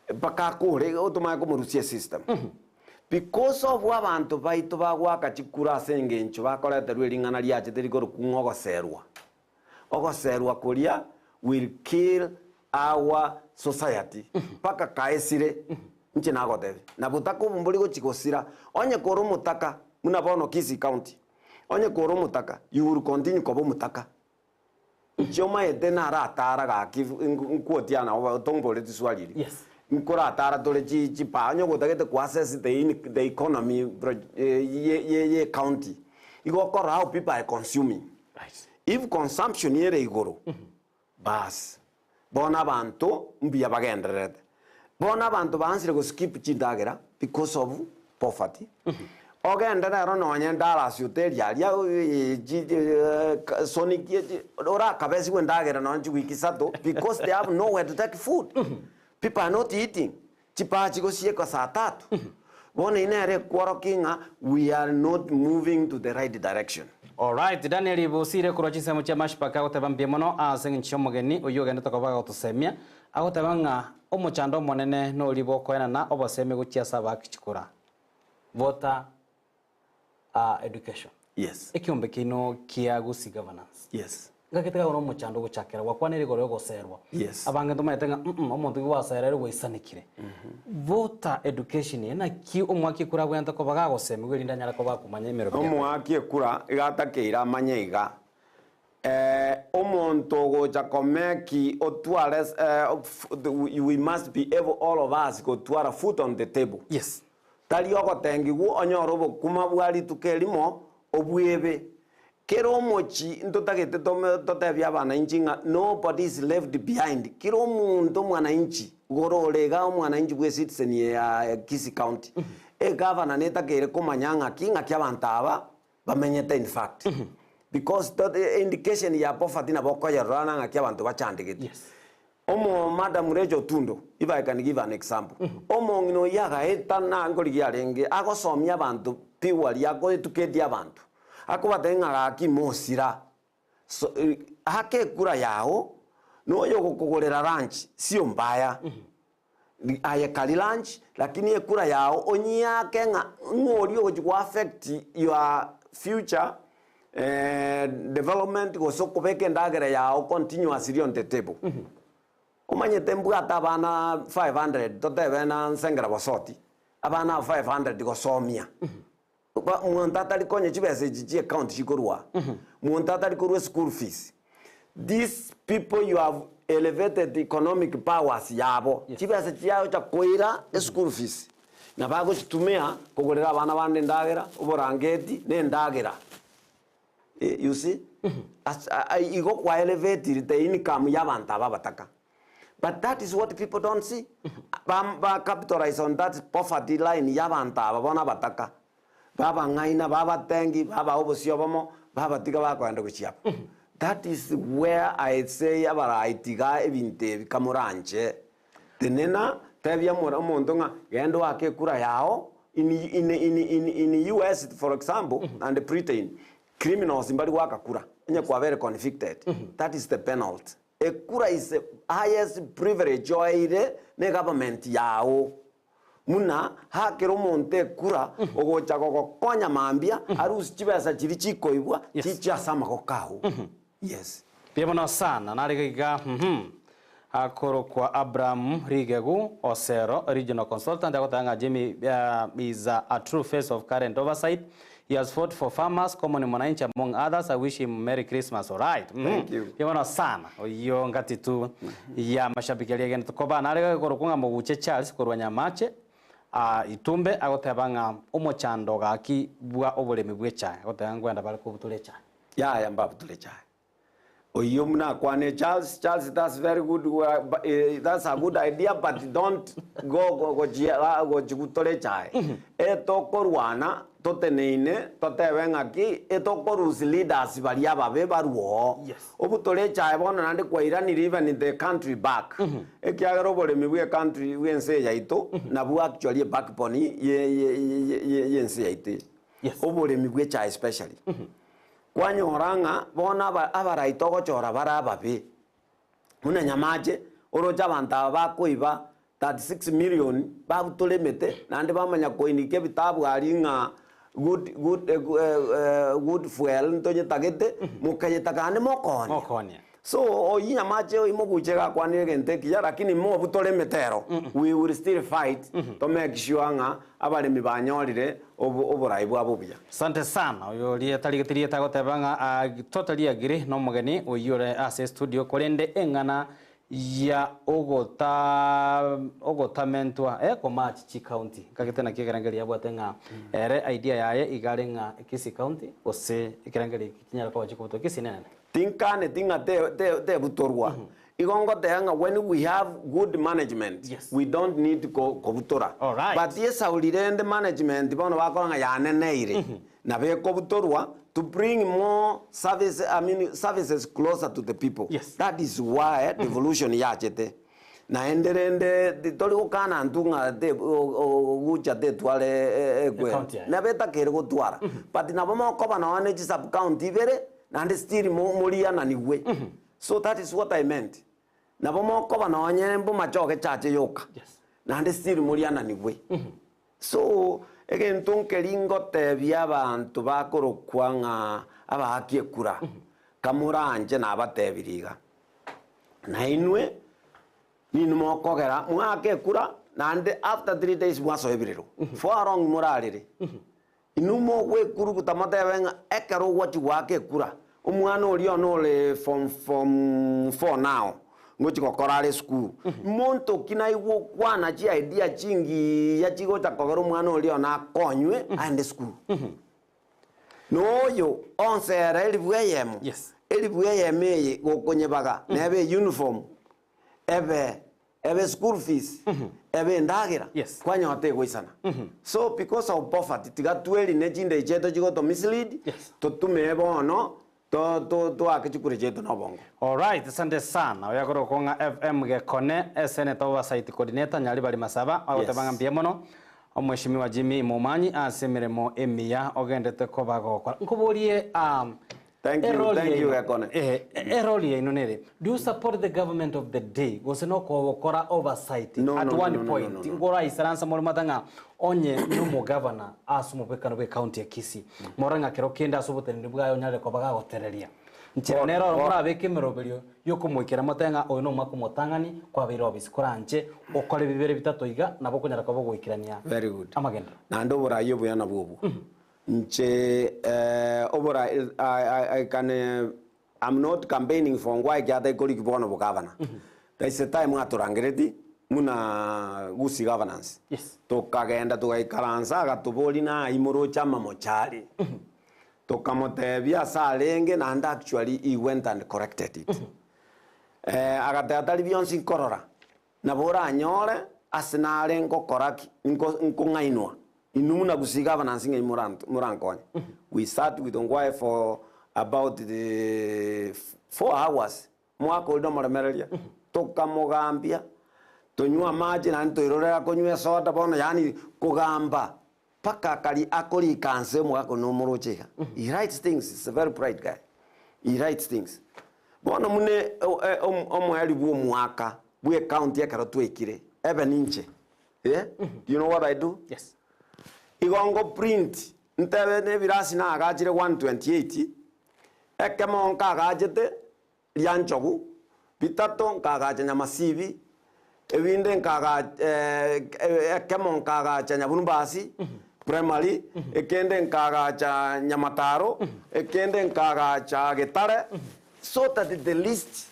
Mpaka akore otomanye komorusia esystem. Because of abanto baito bagoaka chikura ase engencho bakoreterwa ering'ana riachete rikorokwa ng'a ogoserwa. Ogoserwa koria will kill our society mpaka kaesire inche nagotebia. Na botaka obo mbori gochi gosira. Onye kore omotaka buna bono Kisii county, onye kore omotaka you will continue koba omotaka. Inche omaete naratara gaki nkwotia nabo tomboreti swali eri. Yes. Nkoratara tore chi chipaa onye gotagete ko assess the in the economy pro ye ye ye county igo okorora how people are consuming. Right. If consumption ere igoro, baas bono abanto mbuya bagendererete. Bono abanto baansire go skip chindagera because of poverty. Ogende rero nonye Dallas hoteli aria Sonic orakabesiwe endagera nonye chiwiki isato because they have nowhere to take food. People are not eating. Chipaa chigosiekwa saa tatu. Bono eyio nere ekworokia ng'a we are not moving to the right direction. Alright, Daniel Bosire korwa chinsemo chia Mashpaka agoteba mbuya mono ase eng'encho y'omogeni oyio ogendete koba agotosemia. Agoteba ng'a omochando omonene noria bw'okoenana obosemi gochia ase abaaki chikura. Voter education. Yes. Ekiombe kiaino kia Gusii Governance. Yes. Ngaki tiga omochando ogochakera gwakwanire igoro y'ogoserwa. Yes. Abange ntomaete ng'a mm omonto ki gwasererwe gwaisanekire. Voter education eye naki omwaki ekura abwenerete koba gagosemigwa erinde anyare koba akomanya emerobio yaye. Omoaki ekura iga atakeire amanye iga, omonto ogocha komeki otware we must be able all of us gotwara food on the table. Yes. Tari ogotengigwa onyore obokuma bwa rituko erimo obwebe. Kera omochie ntotagete totebie abanainchi ng'a nobody is left behind. Kera omonto omwananchi igoro ore igaa omwananchi bwe citizen ya Kisii County, egavana netakeire komanya ng'aki ng'aki abanto aba bamenyete in fact. Because indication ya poverty nabo okoyerora na ng'aki abanto bachandegete. Omo Madam Rachel Otundo, if I can give an example, omong'ina oyio agaeta na nkorigia arenge agosomia abanto purely ako educate abanto, akobatebia ng'a gaki mosira, so aka ekura yago, na oyo ogokogorera lunch sio mbaya, aye kari lunch lakini ekura yago onyiake ng'a ng'o oria ogochi go affect your future. Development gose okobeka endagera yao continuously on the table. Omanyete mbwate abana 500 totebe na nsengera bosoti, abana aba 500 gosomia. Ba monto atari konya chibesa echi chia ecounty chikorwa aa, monto atari korwa eschool fees. These people you have elevated economic powers yabo, chibesa chiagocha koira eschool fees, na bagochitumia kogorera abana bande endagera, oborangeti, na endagera. You see? As igo kwa elevatire the income ya abanto aba abataka. But that is what people don't see. Ba ba capitalize on that poverty line ya abanto aba bono abataka. Babang'aina, babatengi, babaa obosio obomo, babatiga bakoenda gochia abwo. That is where I say abarai tiga ebinto ebi kamoranche. Tenena, tebia omoro omonto ng'a genda oake ekura yao in in in in in US for example and Britain, criminals mbari goaka kura, onye kwabere convicted, that is the penalty. Ekura is the highest privilege oeire ne government yao. Buna hakera omonto ekura ogocha gogokonya mambia arusie chibesa chiria chikoibwa chiche ase amagoko ao. Yes. Mbuya mono sana nare iga iga uhum. Akorokwa Abraham Rigegu Osero, Regional Consultant, agoteba ng'a Jimmy is a true face of current oversight. He has fought for farmers, common mwananchi among others. I wish him Merry Christmas. Alright. Mhm. Thank you. Mbuya mono sana. Oyio ngati tu ya mashabiki aria egente koba nare iga korokwa ng'a Moguche Charles korwa Nyamache ah, Itumbe agoteba ng'a omochando gaki bwa oboremi bw'echae agoteba ngwenda bare kobutora echae. Yaya mbabutore echae. Oyio buna akwane Charles, Charles that's very good, that's a good idea but don't go go gochia gochi gutore echae. Etokorwana toteneine totebe ng'aki etokorusia leaders baria ababe barwe oo. Yes. Obutore echae bono naende kwairanire even the country back. Ekiagera oboremi bwe country bwe ense eye yaito nabwo actually ebackbone ye ye ye ye ense yaito eye. Yes. Oboremi bwe echae especially. Kwanyora ng'a bono aba abarai togochora bare ababe, buna Nyamache, oroche abanto aba bakoiba 36 million babutora emete, naende bamanya koinika ebitabu aria ng'a good good good fuel ntonyetagete, mokayetaka naende mokoonia. Mokoonia. So oyio Nyamache oyio moguche iga akwanire egento ekiya lakini mobutore emete ero, we will still fight to make sure ng'a abaremi banyorire oborai bwabo obuya. Asante sana. Oyo oria tarigeti rieta agoteba ng'a I totally agree nomogeni oyio ore ase estudio korende eng'ana ya ogota ogotamentwa eh komatch chicounty nkagete naki ekerengerio yabwate ng'a ere idea yaye iga are ng'a Kisii county gose ekerengerio eki kinyare koba chikobutwa Kisii nenene. Tinkaneti ng'a te te tebutorwa. Igo ngoteba ng'a when we have good management, Yes. we don't need ko kobutora. Alright. But esauri rende management bono bakora ng'a yaneneire, nabo ekobutorwa to bring more service, I mean services closer to the people. Yes. That is why devolution yachete. Naende rende titori gokana intwe ng'a te ogocha tetware ekweri. Ecounty yaye. Nabo etakeire gotwara. But nabo mokoba nonya ne chisub county ibere, naende still mo moriananigwe. So that is what I meant. Nabo mokoba nonye mbomachoge chache yoka, Yes. naende still moriananigwe. So, egento nkeri ngotebia abanto bakorokwa ng'a abaaki ekura, kamoranche nabatebirie iga, nainwe ninwe mokogera mwaake ekura naende after 3 days mwasoa ebirero. For how long morarere? Inwe mogwekuruguta motebe ng'a ekero ogochia goaka ekura, omwana oria one ore form form four now, ngochia gokora are esukuru. Monto ki naigwe okwana chi idea chingiya chigocha kogera omwana oria one akonywe aende esukuru? Noyo onsera elifu eyemo, Yes. elifu eyemo eye gokonyebaga nebe euniform, ebe ebe school fees, ebe endagera, Yes. kwanyora tegoisana. So because of poverty tiga twerine chindei chiaito chigoto mislead, Yes. totumee bono to to toake chikura chiaito na obongo. Alright, asante sana. Oyo akorokwa ng'a FM Gekone, Senator Oversight Coordinator Nyaribari Masaba, agoteba ng'a Yes. mbuya mono Omweshimiwa Jimmy Momanyi ase emeremo emiya ogendete koba gokora. Nkoborie um, Thank you, Eroli thank you, yaino- Gekone. Eh, eroli yaino nere do you support the government of the day gose nokogokora oversight No, at no, no, one no, no, point no, no, no. ngoraisaransa more mata ng'a onye nomogavana ase omobwekano bwa ecounty ya Kisii more ng'a kero kende ase oboteneneri bwaye onyarire koba gagotereria nchera Bo- nere oro bo- morabeke emeroberio yokomoikera mote ng'a oyo nomwaka omotang'ani kwabeire office koranche okore bibere bitato iga nabo okonyara koba ogoikerania Very good. amagenderero. Naende oborai obuya nabwo obwo. Inche oborai I, I can I'm not campaigning for Ongwae ekiagera tari koriki bono obogavana. There is a time atorangereti buna Gusii governance. Yes. Tokagenda togaikaransa agatoboria naye moroche amamochari. Tokamotebia ase arenge naende actually he went and corrected it. Agateba tari bionsi nkorora, Nabo oranyore ase nare ngokora ki? Nko nkong'ainwa. Inwe buna Gusii Governance ng'ai moranto morankonye. We sat with Ongwae for about the 4 hours, omwaka oria nomoremereria, tokamogambia, tonywe amache naende toirorera konywa esoda bono yaani kogamba mpaka akari akorika nse omogaka one omoroche iga. He writes things, he's a very bright guy. He writes things. Bono buna omoerio bwa omwaka bwa ecounty ekero twaikire, ebe ninche, eh, do you know what I do? Yes. Igo ngo print, ntebe na ebirasi naagachire 128, ekemo nkagachete Rianchogu, bitato nkagacha Nyamasibi, ebinde nkagacha ekemo nkagacha Nyaburumbasi Primary, ekende nkagacha Nyamataro, ekende nkagacha Getare, so that the list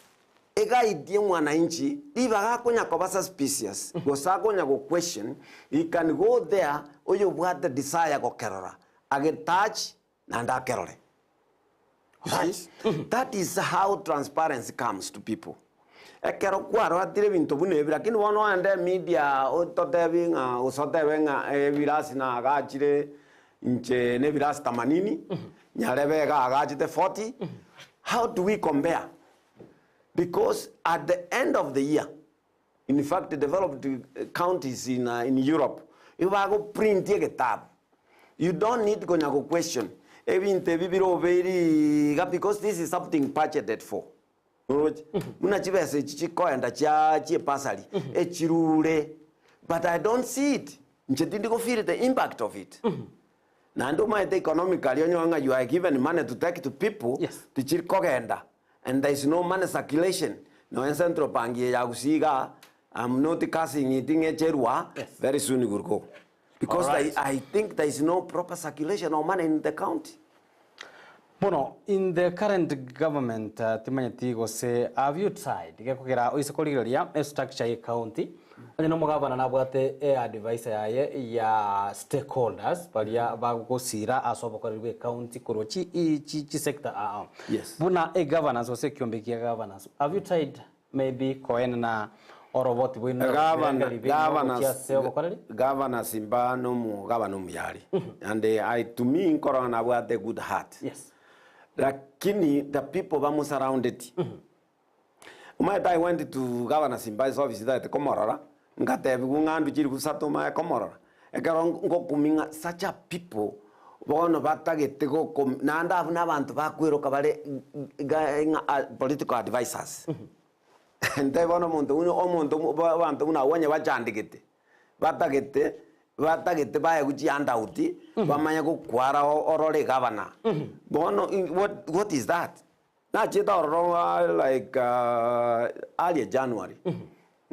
egaidie mwananchi ribaga akonya koba suspicious gose akonya go question, he can go there oyobwate desire gokerora agetouch naende akerore. You see? That is how transparency comes to people. Ekero kwarwatire ebinto buna ebi, lakini bono oende media ototebi ng'a gose otebe ng'a ebirasi nagachire inche na ebirasi themanini, nyarebe iga agachete 40, how do we compare? Because at the end of the year, In fact developed counties in in Europe igo bago print egetabu you don't need konya go question ebinto ebi birobeiri iga because this is something budgeted for oroche buna chibesa echi chikoenda chia chie bursary echirure but I don't see it inche tindi go feel the impact of it. Naende omanyete economically onyore ng'a you are given money to take to people Yes. tichiri kogenda and there is no money circulation nonya central bank eye ya Gusii igaa I'm not cursing it ng'a echerwa Yes. very soon it will go because Alright. I think there is no proper circulation of money in the county. Bono in the current government timanyeti gose have you tried gekogera oise korigereria estructure ye county onye na omogavana nabwate e advisor yaye ya stakeholders baria bagosira ase obokoreri bwa ecounty korwa chi chi chi sector aa Yes. buna e governance gose ekiombe kia governance, have you tried maybe koenena oroboti bwaino Gavana, gochia ase obokoreri? Gavana Simba nomogavana omuyari and I, to me nkorora nabwate good heart. Lakini the people bamosurrounded. Omanyete I went to Governor Simba's office tagete komorora, ngatebigwa ng'a andu chiribu isato omanye komorora. Ekero ngokumia ng'a such a people bono batagete goko naende abwo na abanto bakweroka bare ng'a political advisers. Ntebi bono omonto buna omonto abanto buna abwo onye bachandegete, batagete batagete baegwe chihandout, bamanye gokwara orore egavana. Bono what is that? Nachete ororo like early January,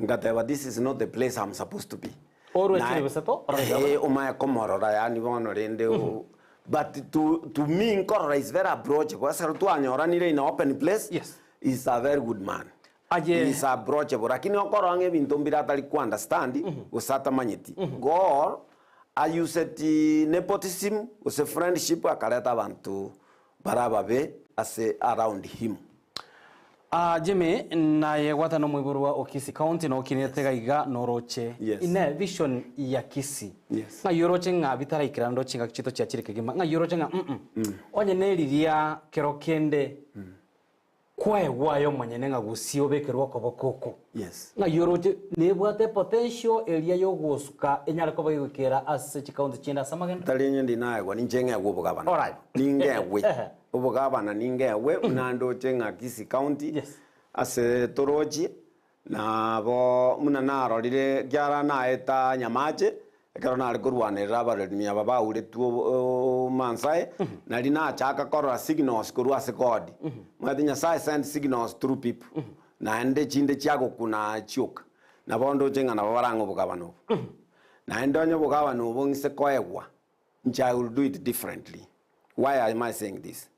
ngateba this is not the place I'm supposed to be. Orwe chiri bisato, orore gavana. Omanye komorora yaani bono rende but to me nkorora is very approachable. Ekero twanyoranire in a open place, is a very good man. Aye. Is approachable. Lakini okorora ng'a ebinto mbire atari ku understand, gose atamanyeti. Gor, ayuseti nepotism, gose friendship akareta abanto bare ababe ase around him. Ah, Jimmy, naye gwatana omoiborwa o Kisii County nokinete iga iga noroche. Yes. Ine vision ya Kisii. Yes. Ng'ai oroche ng'a bitaraikerana ndoche chingaki chiaito chiachire kegima. Ng'ai oroche ng'a mm onye neriria kero kende kwaegwa aye omonyene ng'a gusii obekerwe okoboko oko. Yes. Ng'ai oroche nebwate potential eria yogosuka enyare koba egokera ase chikaunti chinde ase amagendo. Tari onye ndinaegwa ninche ng'egwe obogabana. Alright. Ning'egwe. Ehe. Obogabana ningewe buna ndoche ng'a Kisii County Yes. ase torochie, nabo buna narorire ekiagera naeta Nyamache, ekero nare korwanerera abaremi aba bauretwe omansae, nari nachaka korora signals korwa ase God. Omanyete Nyasaye send signals through people, naende chinde chiagokuna chioka. Nabo ndoche ng'a nabo barang'e obogabana obo. Naende onye obogabana obo ng'ise koegwa, inche I will do it differently. Why am I saying this?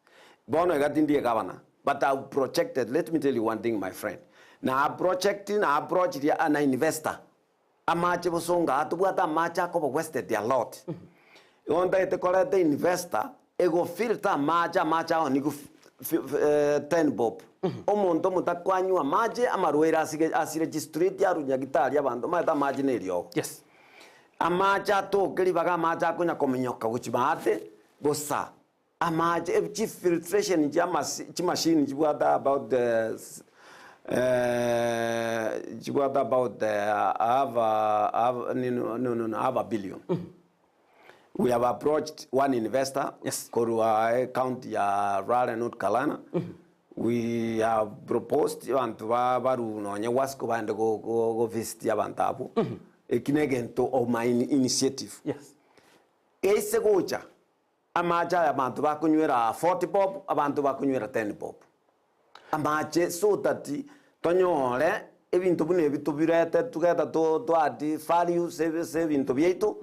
Bono iga tindi egavana, but I've projected, let me tell you one thing my friend, na project na approach an investor, amache bosongo aa tobwate amache akoba wasted a lot. Igo ntagete koreta investor ego filter amache, amache ao nigo 10 bob. Omonto omotakwanywa amache, amarwaire asige asire chistreet arwe nyagitari abanto, omanyete amache na eriogo. Yes. Amache atoke ribaga amache akonya kominyoka gochia maate bosa. Amache ebi chifiltration chia amasi chimashini chibwate about chibwate about half a half no no no half a billion. We have approached one investor Yes. korwa ecounty ya Raleigh North Carolina. We have proposed abanto ba baru nonye Wasco baende go go go visit abanto abwo. Eki na egento of my initiative. Yes. Eise gocha amache aya abanto bakonywera 40 bob, abanto bakonywera 10 bob. Amache so that tonyore ebinto buna ebi tobirete togeta to to add values ase ebinto biaito,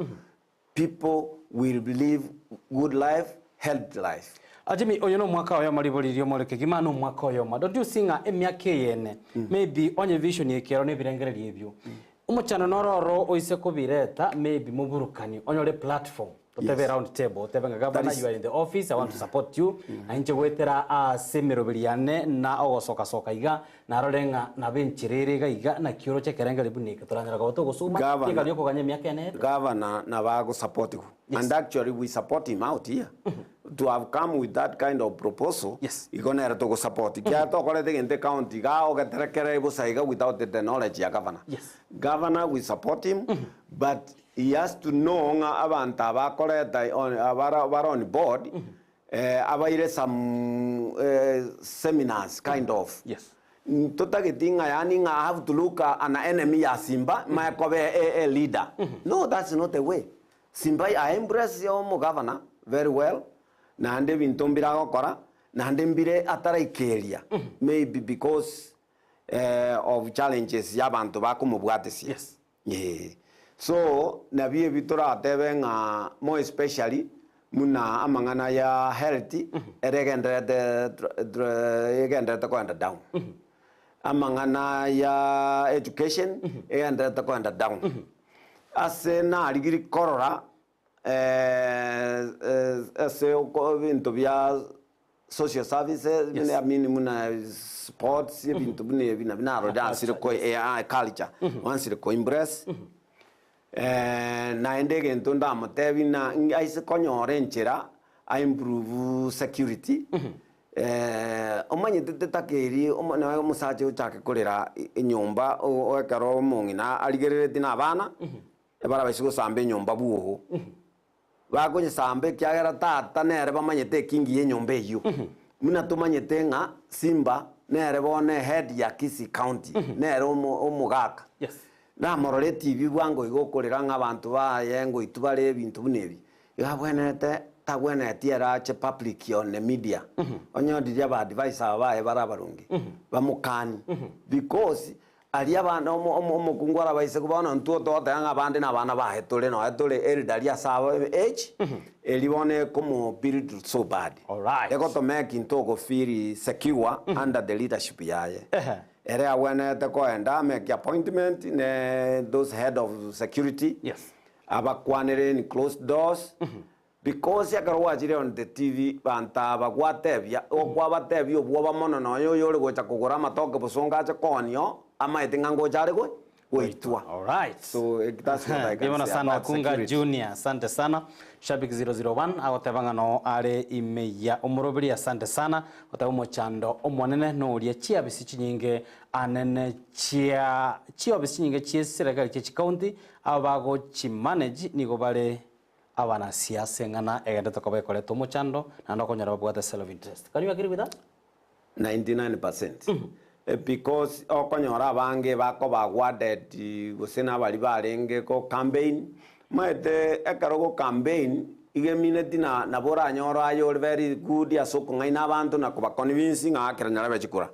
people will live good life, healthy life. Ah Jimmy, oyo nomwaka oyomo ribori ri'omoro kegima nomwaka oyomo. Don't you see ng'a emiaka eye ene, maybe onye vision ekero na ebirengererio ebio, omochando noro oro oise kobireta maybe moburukani onyore platform. Totebe Yes. round table, otebe ng'a gavana That is- you are in the office, I want to support you, na inche goetera ase emeroberi yane na ogosoka-soka iga, narore ng'a nabo enchera ere iga iga, naki oroche ekerengerio buna eke toranyare koba togosuma, Gavana. rigari okoganya emiaka ene ere. Governor nabo agosupport Yes. And actually we support him out here. To have come with that kind of proposal, Yes. igo nere togosupport. Ekiagera tokorete egento ecounty iga ogeterekere bosa iga without the knowledge ya governor. Yes. Governor we support him, but he has to know ng'a abanto aba akoreta on abara bare on board, abaire some seminars kind of. Yes. Ntotageti ng'a yaani ng'a I have to look an enemy ya Simba manye koba e a leader. No, that's not the way. Simba I embrace omogavana very well, naende ebinto mbire agokora, naende mbire ataraikeria, maybe because of challenges ya abanto bakomobwatesia. Yes. Eeh. So, nabio ebi toratebe ng'a more especially buna amang'ana ya health, ere egendererete egendererete kogenda down. Amang'ana ya education, egendererete kogenda down. Ase narigirie korora ase oko ebinto bia social services, Yes. I mean buna sports, ebinto buna ebi nabio narorire ansire ko culture, ansire ko embrace. Naende egento ndamotebie ng'a aise konyora enchera a improve security, omanyete tetakeiri nonya omosacha ochake korera enyomba ekero omong'ina arigereretie na abana, ebarabaise gosamba enyomba bwogo. Bakonyesamba ekiagera tata nere bamanyete ekingi y'enyomba eyio. Buna tomanyete ng'a Simba nere bono ehead ya Kisii County, nere omogaka. Yes. Namorora etibi bwango iga okorera ng'a abanto baye ngoitwa bare ebinto buna ebi. Iga abwenerete tagwenereti ere ache public on the media. Onye riria aba advisor aba baye bare abaronge, bamokanie. Because Aria abana omo omo omokungu arabaise bono intwe togoteba ng'a abande nabana baye tore nonya tore elderly ase abo age, eria bono ekomo build so bad. Alright. Egotomeka intwe ogo feel secure under the leadership yaye. Ehe. Ere agwenerete koenda amake appointment ne those head of security, Yes. abakwanere in closed doors, Because ekero gwachire on the TV banto aba gwatebia, okwabatebia obwoba mono nonya oyo ore gocha kogora amatoke bosongo ache koonia oo, amaete ng'a ngocha are goi goitwa. Alright. So that's what I can Ndimono say sana about Kunga security. Junior, asante sana. Shabiki 001 agoteba ng'a no are ime ya omoroberi asante sana. Goteba omochando omonene noria chiabisi chinyinge anene chia chiobisi chinyinge chie serikali chie chicounty abo bagochimanage nigo bare. Abanasiasa eng'ana egenderete koba ekoreta omochando, naende okonyora babwate self interest. Can you agree with that? 99% Because okonyora abange bakoba awarded gose nabari barenge go campaign, omanyete ekero go campaign iga emineti na nabo oranyore aye ore very good ase okong'aina abanto na koba convince ng'a akera nyarebe chikura.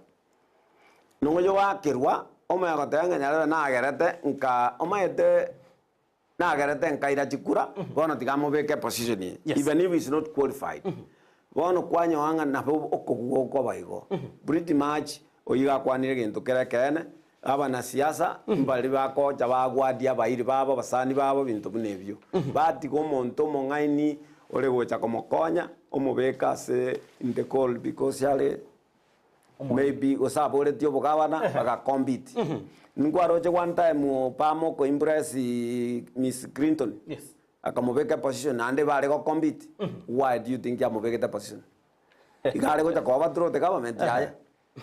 Noyo oakerwa omanye goteba ng'a nyarebe nagerete nka omanyete Nagerete nkaira chikura, bono tiga amobeke eposition eye, Yes. even if he's not qualified. Bono kwanyoa ng'a nabo okobua okoba igo. Pretty much oyio iga akwanire egento kere ekeene, abanasiasa mbari bagocha bagwadia abairi babo, abasani babo, ebinto buna ebio. Batiga omonto omong'aini ore gocha komokonya, omobeke ase in the call because are Maybe gose aboretie obogabana bagacompete. Nkwaroche one time Obama okoimpress Miss Clinton Yes. akamobeka eposition naende bare gocompete. Why do you think amobegete eposition? Iga are gocha ko overthrow the government yaye?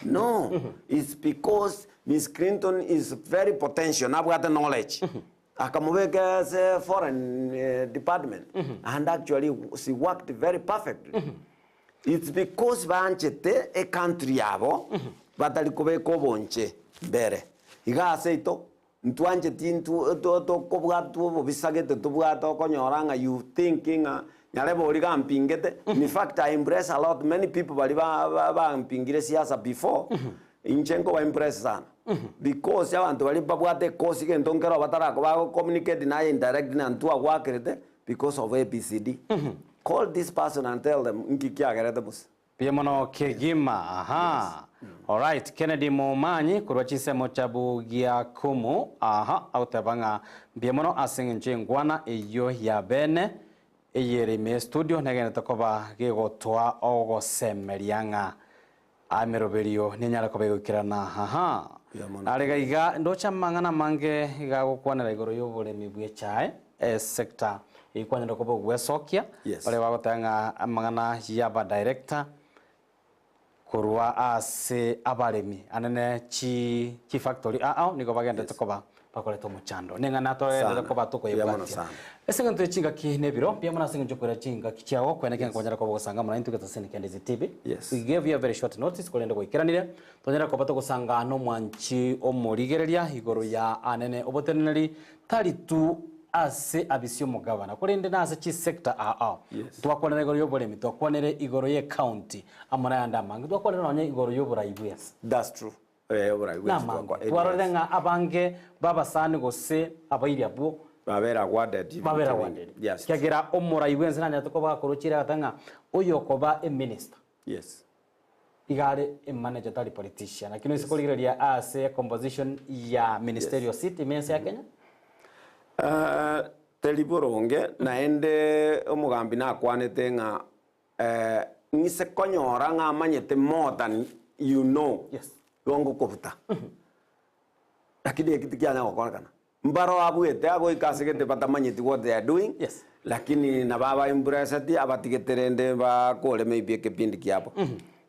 No, it's because Miss Clinton is very potential nabwate knowledge. Akamobeka ase foreign department and actually she worked very perfectly. It's because banchete ecountry yabo batari kobeka obonche mbere. Iga ase aito ntwancheti intwe tokobwatwa obobisa gete tobwate okonyora ng'a you think ng'a nyarebe oria gampingete. In fact I impress a lot many people baria bampingire siasa before, inche nkoba impress sana because abanto baria babwate ekosi gento nkero batarako bago communicate naye indirectly na ntwagwakerete Because of ABCD. Call this person and tell them nki kiagerete bosa. Mbuya mono kegima aha. Alright, Kennedy Momanyi korwa chinsemo chia Bugiakumu aha agoteba ng'a mbuya mono ase eng'encho y'enkwana eyio ya bene eyere ime y'estudio negenderete koba gegotoa ogosemeria ng'a Emeroberio nenyare koba egoikerana haha. Mbuya mono. Are gaiga ndoche amang'ana amange gagokwanera igoro y'oboremi bw'echae, esector eyio kwanyarire koba ogwesokia, Yes. baria bagoteba ng'a amang'ana y'abadirector korwa ase abaremi anene chi chifactory ao ao nigo bagenderete Yes. koba bakorete omochando. Neng'ana togenderere Sana. koba Mbuya mono tokoyebwatia. sana. Ase eng'encho ye chingaki na ebiro, mbuya mono ase eng'encho yokoira chingaki chiago, kweneki ng'a kwanyara koba ogosanga amo naintwe Getaseni kia Ndizi TV. Yes. We gave you a very short notice korende gwaikeranire, tonyare koba togosanga nomwanchi omorigereria igoro ya anene oboteneneri tari tu ase abisi omogabana korende nase chisector ao ao. Yes. Twakwanera igoro yoboremi, twakwanere igoro ye county amo nayande amange, twakwanere nonye igoro yoborai bwensi. That's true. Eh, oborai bwensi Namange, twakwa twarorire areas. ng'a abange b'abasani gose abairi abwo Babera awarded even babera during- awarded. Yes. Ekiagera omorai bwensi nanyarete koba akorochire agoteba ng'a oyo okoba eminister Yes. iga are emanager tari politician. Lakini ase korigereria ase composition ya ministerial seat ime ense ya Kenya, Eh, teri boronge naende omogambi nakwanete ng'a Eh, ng'ise konyora ng'a amanyete more than you know, Yes. igo ngokobuta. Lakini eki tikianya gokorekana. Mbaro abuete agoika ase gete batamanyeti what they are doing, Yes. lakini nabo abaimpresseti abatigete rende bakore maybe ekepindi kiabo.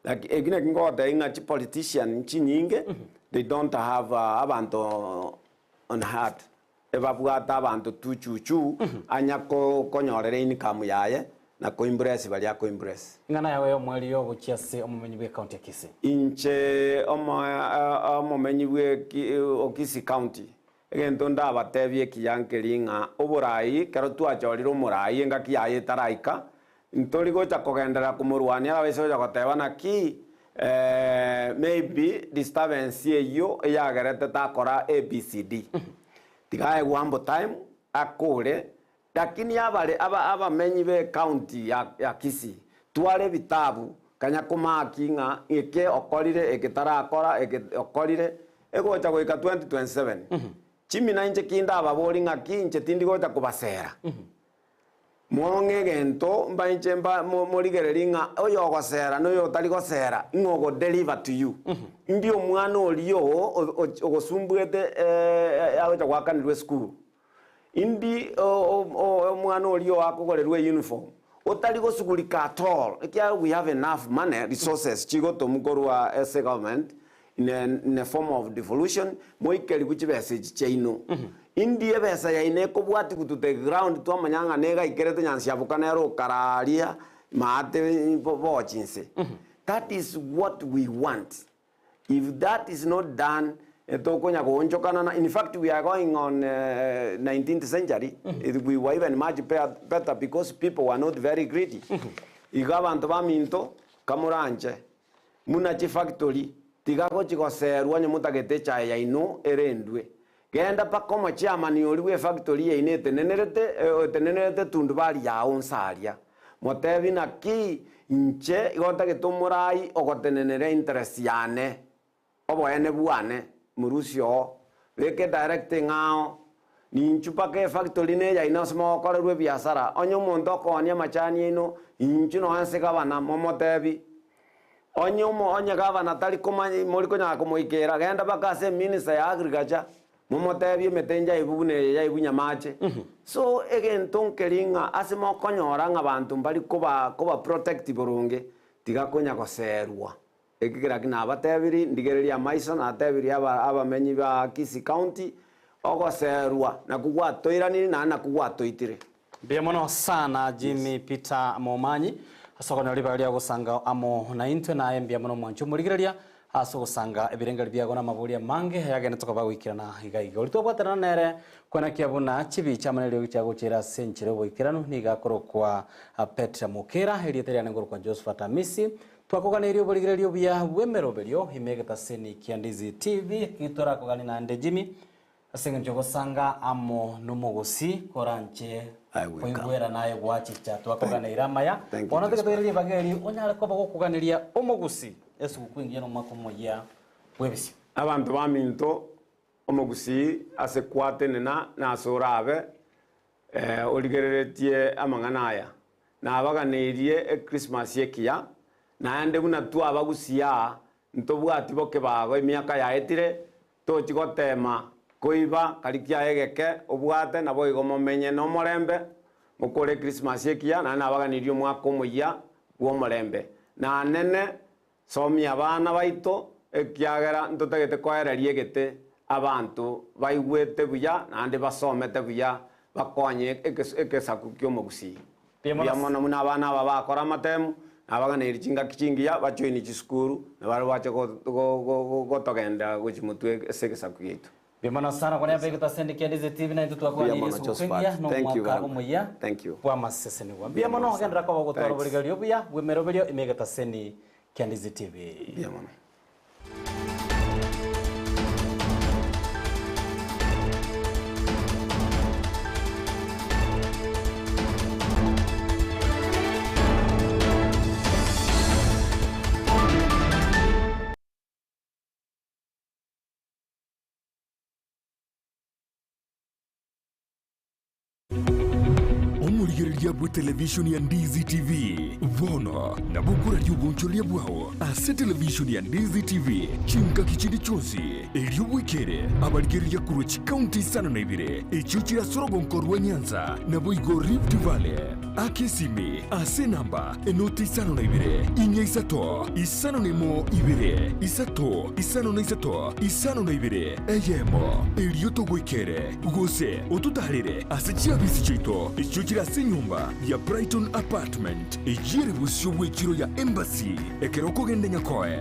Laki eki naki ngogotebia ng'a chipolitician chinyinge, they don't have abanto on heart. Ebabwate abanto tuchuchu, anya konyorera income yaye na koimpress baria akoimpress. Ing'ana yao y'omoerio gochia ase omomenyi bw'ecounty ya Kisii. Inche omomenyi o Kisii County, egento ndabatebie ekiya nkeri ng'a oborai ekero twachorire omorai engaki yaye etaraika, ntori gocha kogenderera komorwania arabaise gocha goteba naki maybe disturbance eyio eyagerete takora ABCD. Tiga aegwe ample time akore, lakini abare abamenyi be ecounty ya Kisii tware ebitabu kanya komaki ng'a eke okorire eke tarakora eke okorire, egocha goika 2027. Chimina inche kinde ababori ng'aki inche tindi gocha kobasera. Mong'e egento mba inche mba morigererie ng'a oyogosera na oyotari gosera ng'a ogo deliver to you. Ndi omwana oria oo ogosumbuete agocha goakanerwa esukuru. Indi omwana oria oo akogorerwa euniform otari gosugurika at all ekiagera we have enough money resources chigotomwa korwa ase government in a form of devolution moikerigwe chibesa echi chiaino. Indi ebesa yaino ekobwatigwa to the ground twamanya ng'a negaikerete nyansiaboka nere okararia maate bochi inse. That is what we want. If that is not done, tokonya goonchokana na in fact we are going on 19th century, we were even much better because people were not very greedy. Igo abanto baminto, kamoranche Buna chifactori, tiga gochi goserwa onye motagete echae yaino erendwe. Genda mpaka omochairman oria bw'efactory yaino etenenerete otenenerete tundubari yao nse aria. Motebi naki inche igo ntagete omorai ogotenenera interest yane, oboene bwane, morusie oo. Beka edirect eng'ao, ninchu mpaka efactory neyaino ase mogokorerwa ebiasara. Onye omonto okoonia amachani aino, inchu nonya ase gavana momotebi. Onye omo onye gavana tari komanya mori konyara komoikera, genda mpaka ase eminister ya agriculture, momotebie emete njaibu buna eye yaibu nyamache. So egento nkeri ng'a ase mokonyora ng'a abanto mbari koba koba protect boronge, tiga konya goserwa. Ekegera ki nabatebirie, ndigererie amaiso, natebirie aba abamenyi ba Kisii County, ogoserwa nakwo gwatoiranirie naende nakwo gwatoitire. Mbuya mono sana Jimmy Peter Momanyi ase okonyora ribaga ria gosanga amo naintwe naye mbuya mono mwanche omorigereria ase ogosanga ebirengeri biago na amaboria amange ayagenete koba goikerana iga iga. Oria twabwaterana nere kwenakia buna chibicha amo neriogi chiagochera ase enchera y'oboikeranu nigo akorokwa Petra Mokera erieta riane nkorokwa Josephat Amisi Twakoganeirie oborigereria obuya bw'emeroberio ime egetaseni kia Ndizi TV eki torakoganie naende Jimmy ase engencho ogosanga amo nomogosi koranche I will come. koigwera naye gwachicha twakoganeire amaya Thank you, bono Josephat. tiga toirerie ribaga eri onyare koba gokoganeria omogusi esuguku engiya na omwaka omoyia bw'ebisio. Abanto baminto, omogusii ase kwatenena na ase orabe, Origereretie amang'ana aya, nabaganeirie Ekrismasi ekiya, naende buna twabagusia aa, ntobwati bokebago emiaka yaetire, tochi goteema koiba kari kiaye egeke obwate, naboigo momenye nomorembe, mokore Ekrismasi ekiya, naende nabaganeirie omwaka omoyia bw'omorembe. Nanene Somia abana baito, ekiagera ntotagete koereria egete abanto baigwete buya naende basomete buya bakonye egesaku ki'omogusii. Mbuya mono buna abana aba bakora amatemu, nabaganeirie chingaki chingiya bajoinie chisukuru, na baria bache gotogenda gochia motwe ase egesaku giaito. Mbuya mono sana kore abe egetaseni kia Ndizi TV naintwe Mbuya twakoganirie mono esuguku Josephat. engiya na Thank you omwaka very much. omuya Thank you. bw'amasesenigwa. Mbuya Mbuya mono mono sana. genderera koba ogotwara Thanks. oborigereria obuya bw'emeroberio ime egetaseni kia Ndizi TV. Mbuya mono. Omorigereria bw'etelevishoni ya Ndizi TV bono nabo okoraria obonchoreria bwao ase televishoni ya Ndizi TV chingaki chinde chionsi, erio bwekere abarigereria korwa chikaunti isano na ibere echio chire ase orogonko rwa Nyanza naboigo Rift Valley. Aka esimi ase enamba enoti 52 inya isato 51 2 3 53 52 eyemo, erio togoikere, gose ototaarere ase chiabisi chiaito echio chire ase enyomba ya Brighton Apartment, eyio ere bosio bw'echiro ya Embassy ekero okogenda Nyakoe.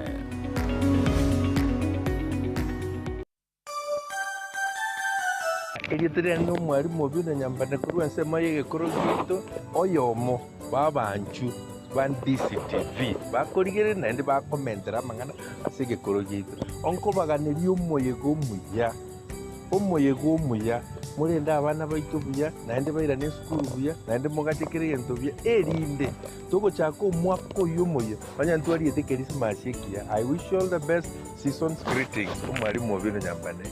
Erieta riane nomwalimu Obinna Nyambane korwa ensemo y'egekoro giaito, oyomo bw'abanchu ba DCTV bakorigereria naende bakomentera amang'ana ase egekoro giaito. Onkobaganeria omoyega omuya, omoyega omuya, morende abana baito buya, naende bairane esukuru buya, naende mogache kera egento buya, erinde togochaka omwaka oyio omoyia, onye ntwariete ekerisimasi ekiya. I wish you all the best. Season's greetings, Omwalimu Obino Nyambane.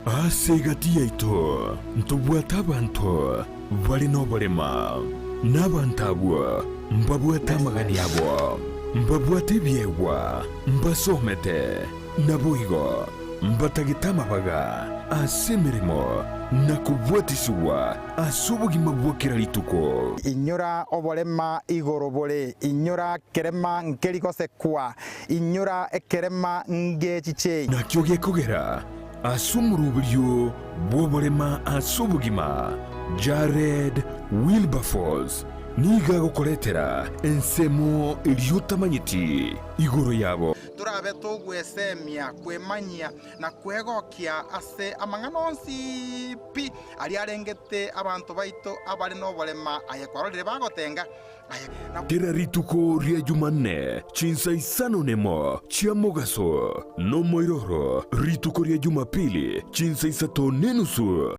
Ase egati yaito ntobwate abanto bare noborema, na abanto abwo mbabwate amagani abo, mbabwate ebiegwa, mbasomete, naboigo mbatagete amabaga ase emeremo na kobwatisigwa ase obogima bwa kera rituko. Inyora oborema igoro bore, inyora kerema nkeri gosekwa, inyora ekerema ngechichei. Nakio gekogera Ase omoroberio bw'oborema ase obogima, Jared Wilberforce nigo agokoretera ensemo eria otamanyeti igoro yabo. Torabe togwesemia, kwemanyia, na kwegokia ase amang'ana onsi pi aria arengete abanto baito abare noborema, aye kwarorire bagotenga, aye na. Kera rituko ria Jumanne chinsa isano nemo chia mogaso, nomoiroro rituko ria Jumapili chinsa isato nenusu.